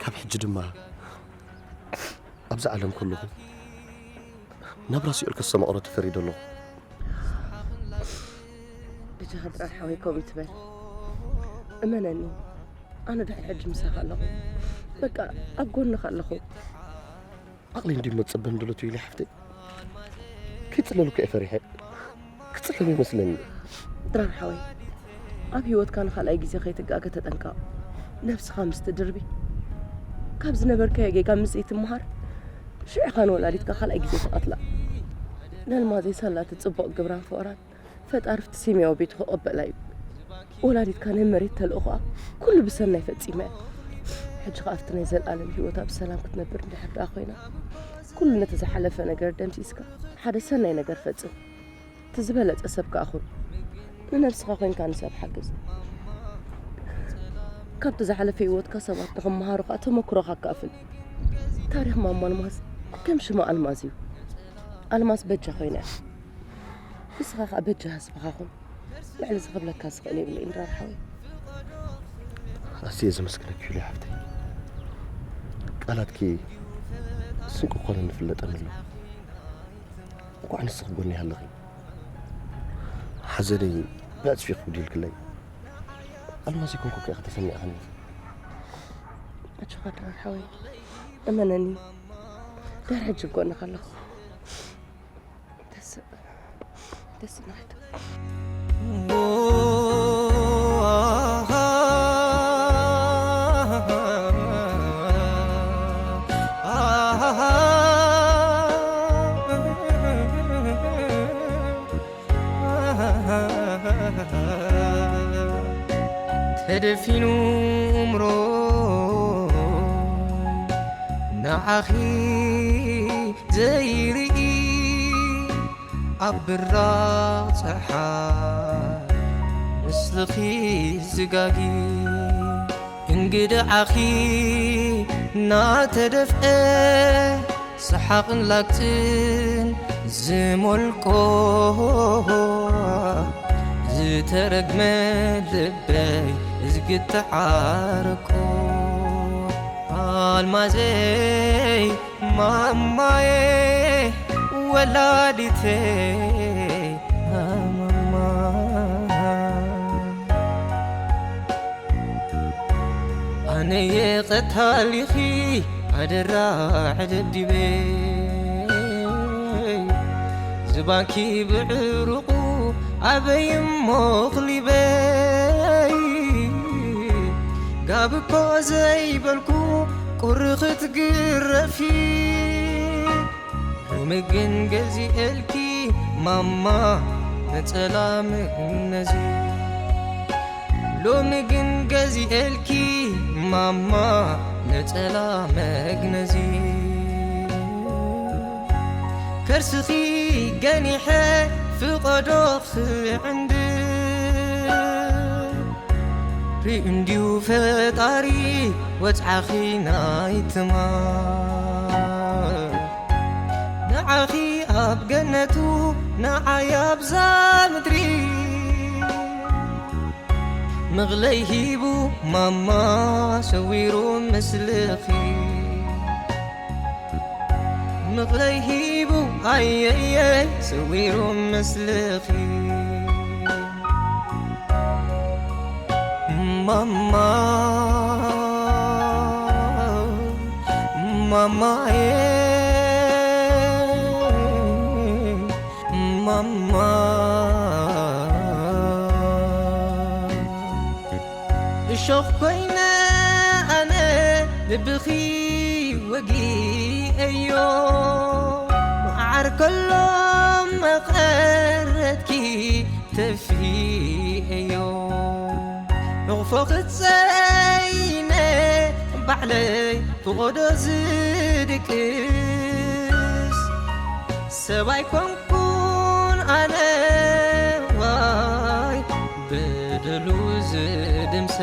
ካብ ሕጂ ድማ ኣብዚ ዓለም ከለኹ ናብራ ሲኦል ከሰማቕሮ ተፈሪደ ኣለኹ። ብጃኻ ድራር ሓወይ ከምኡ ትበል። እመነኒ፣ ኣነ ድሕሪ ሕጂ ምሳኻ ኣለኹ። በቃ ኣብ ጎንኻ ኣለኹ። ዓቕለይ እንዲሞ ጸበን ድለቱ ኢለ ሓፍተይ። ከይጽለሉካ እየ ፈሪሐ። ክጽለሉ ይመስለኒ። ድራር ሓወይ፣ ኣብ ህይወትካ ንኻልኣይ ግዜ ከይትጋገ ተጠንቀቕ። ነብስኻ ምስ ትድርቢ፣ ካብ ዝነበርካዮ ጌጋ ምስ ዘይትምሃር፣ ሽዑ ኢኻ ንወላዲትካ ካልኣይ ግዜ ትቐትላ። ነልማዘይ ሳላ እቲ ጽቡቕ ግብራን ፍቕራን ፈጣሪ ኣብቲ ስማያዊ ቤቱ ክቕበላ እዩ። ወላዲትካ ናይ መሬት ተልእኾኣ ኩሉ ብሰናይ ፈጺማ እያ። ሕጂ ኸኣ ኣብቲ ናይ ዘለኣለም ህይወታ ብሰላም ክትነብር እንድሕር ደኣ ኮይና፣ ኩሉ ነቲ ዝሓለፈ ነገር ደምሲስካ ሓደ ሰናይ ነገር ፈጽም። እቲ ዝበለጸ ሰብ ከኣ ኩን። ንነብስኻ ኮይንካ ንሰብ ሓግዝ። ካብቲ ዝሓለፈ ህይወትካ ሰባት ንኽመሃሩ ከኣ ተመክሮኻ ኣካፍል። ታሪኽ ማማ ኣልማዝ ከም ሽማ ኣልማዝ እዩ። ኣልማዝ በጃ ኮይና እያ። ንስኻ ከኣ በጃ ህዝብኻ ኩን። ልዕሊ እዚ ክብለካ ዝኽእል የብለይን ድራር ሓወይ። ኣዝየ ዘመስግነኪ ዩሊ ሓፍተይ። ቃላትኪ ስንቂ ክኾነኒ ይፍለጠኒ ኣሎ። እንኳዕ ንስኺ ጎነይ ሃለኺ። ሓዘነይ ብዕጽፊ ክውዲልክለይ። ኣልማዝ ይኮንኩ ከ ተሰሚዕኽኒ። ኣጆኻ ድራር ሓወይ፣ እመነኒ፣ ድሕሪ ሕጂ ኣብ ጎንኻ ኣለኹ። ደስ ደስ ናይታ ተደፊኑ እምሮ ንዓኺ ዘይርኢ ኣብ ብራቕ ጸሓይ ምስልኺ ዝጋጊ እንግድዓኺ እናተደፍአ ሰሓቕን ላግጽን ዝሞልቆ ዝተረግመ ልበይ እዝግተዓርቆ ኣልማዘይ ማማዬ ወላዲተይ ማማ ኣነየ ቐታሊኺ ኣደራ ዕደዲበይ ዝባንኪ ብዕሩቑ ኣበይ እሞ ክሊበይ ጋብኮ ዘይበልኩ ቁሪ ክትግረፊ ሎሚ ግን ገዚኤልኪ ማማ ነጸላ መግነዚ ሎሚ ግን ገዚኤልኪ ማማ ነጸላ መግነዚ ከርስኺ ገኒሐ ፍቐዶ ክዕንድ ርኢ እንድዩ ፈጣሪ ወጽዓኺ ናይ ትማል ንዓኺ ኣብ ገነቱ ንዓይ ኣብዛ ምድሪ ምቕለይ ሂቡ ማማ ሰዊሩ ምስልኺ ምቕለይ ሂቡ ኣየየይ ሰዊሩ ምስልኺ ማማ ማማዬ ማማ እሾኽ ኮይነ ኣነ ልብኺ ወጊኤዮ መዓር ከሎ መቐረትኪ ተፊኤዮ ሕቕፎ ክጸይነ ባዕለይ ፍቖዶ ዝድቅስ ሰብኣይ ኮንኩን ኣነ ዋይ በደሉ ዝድምሰ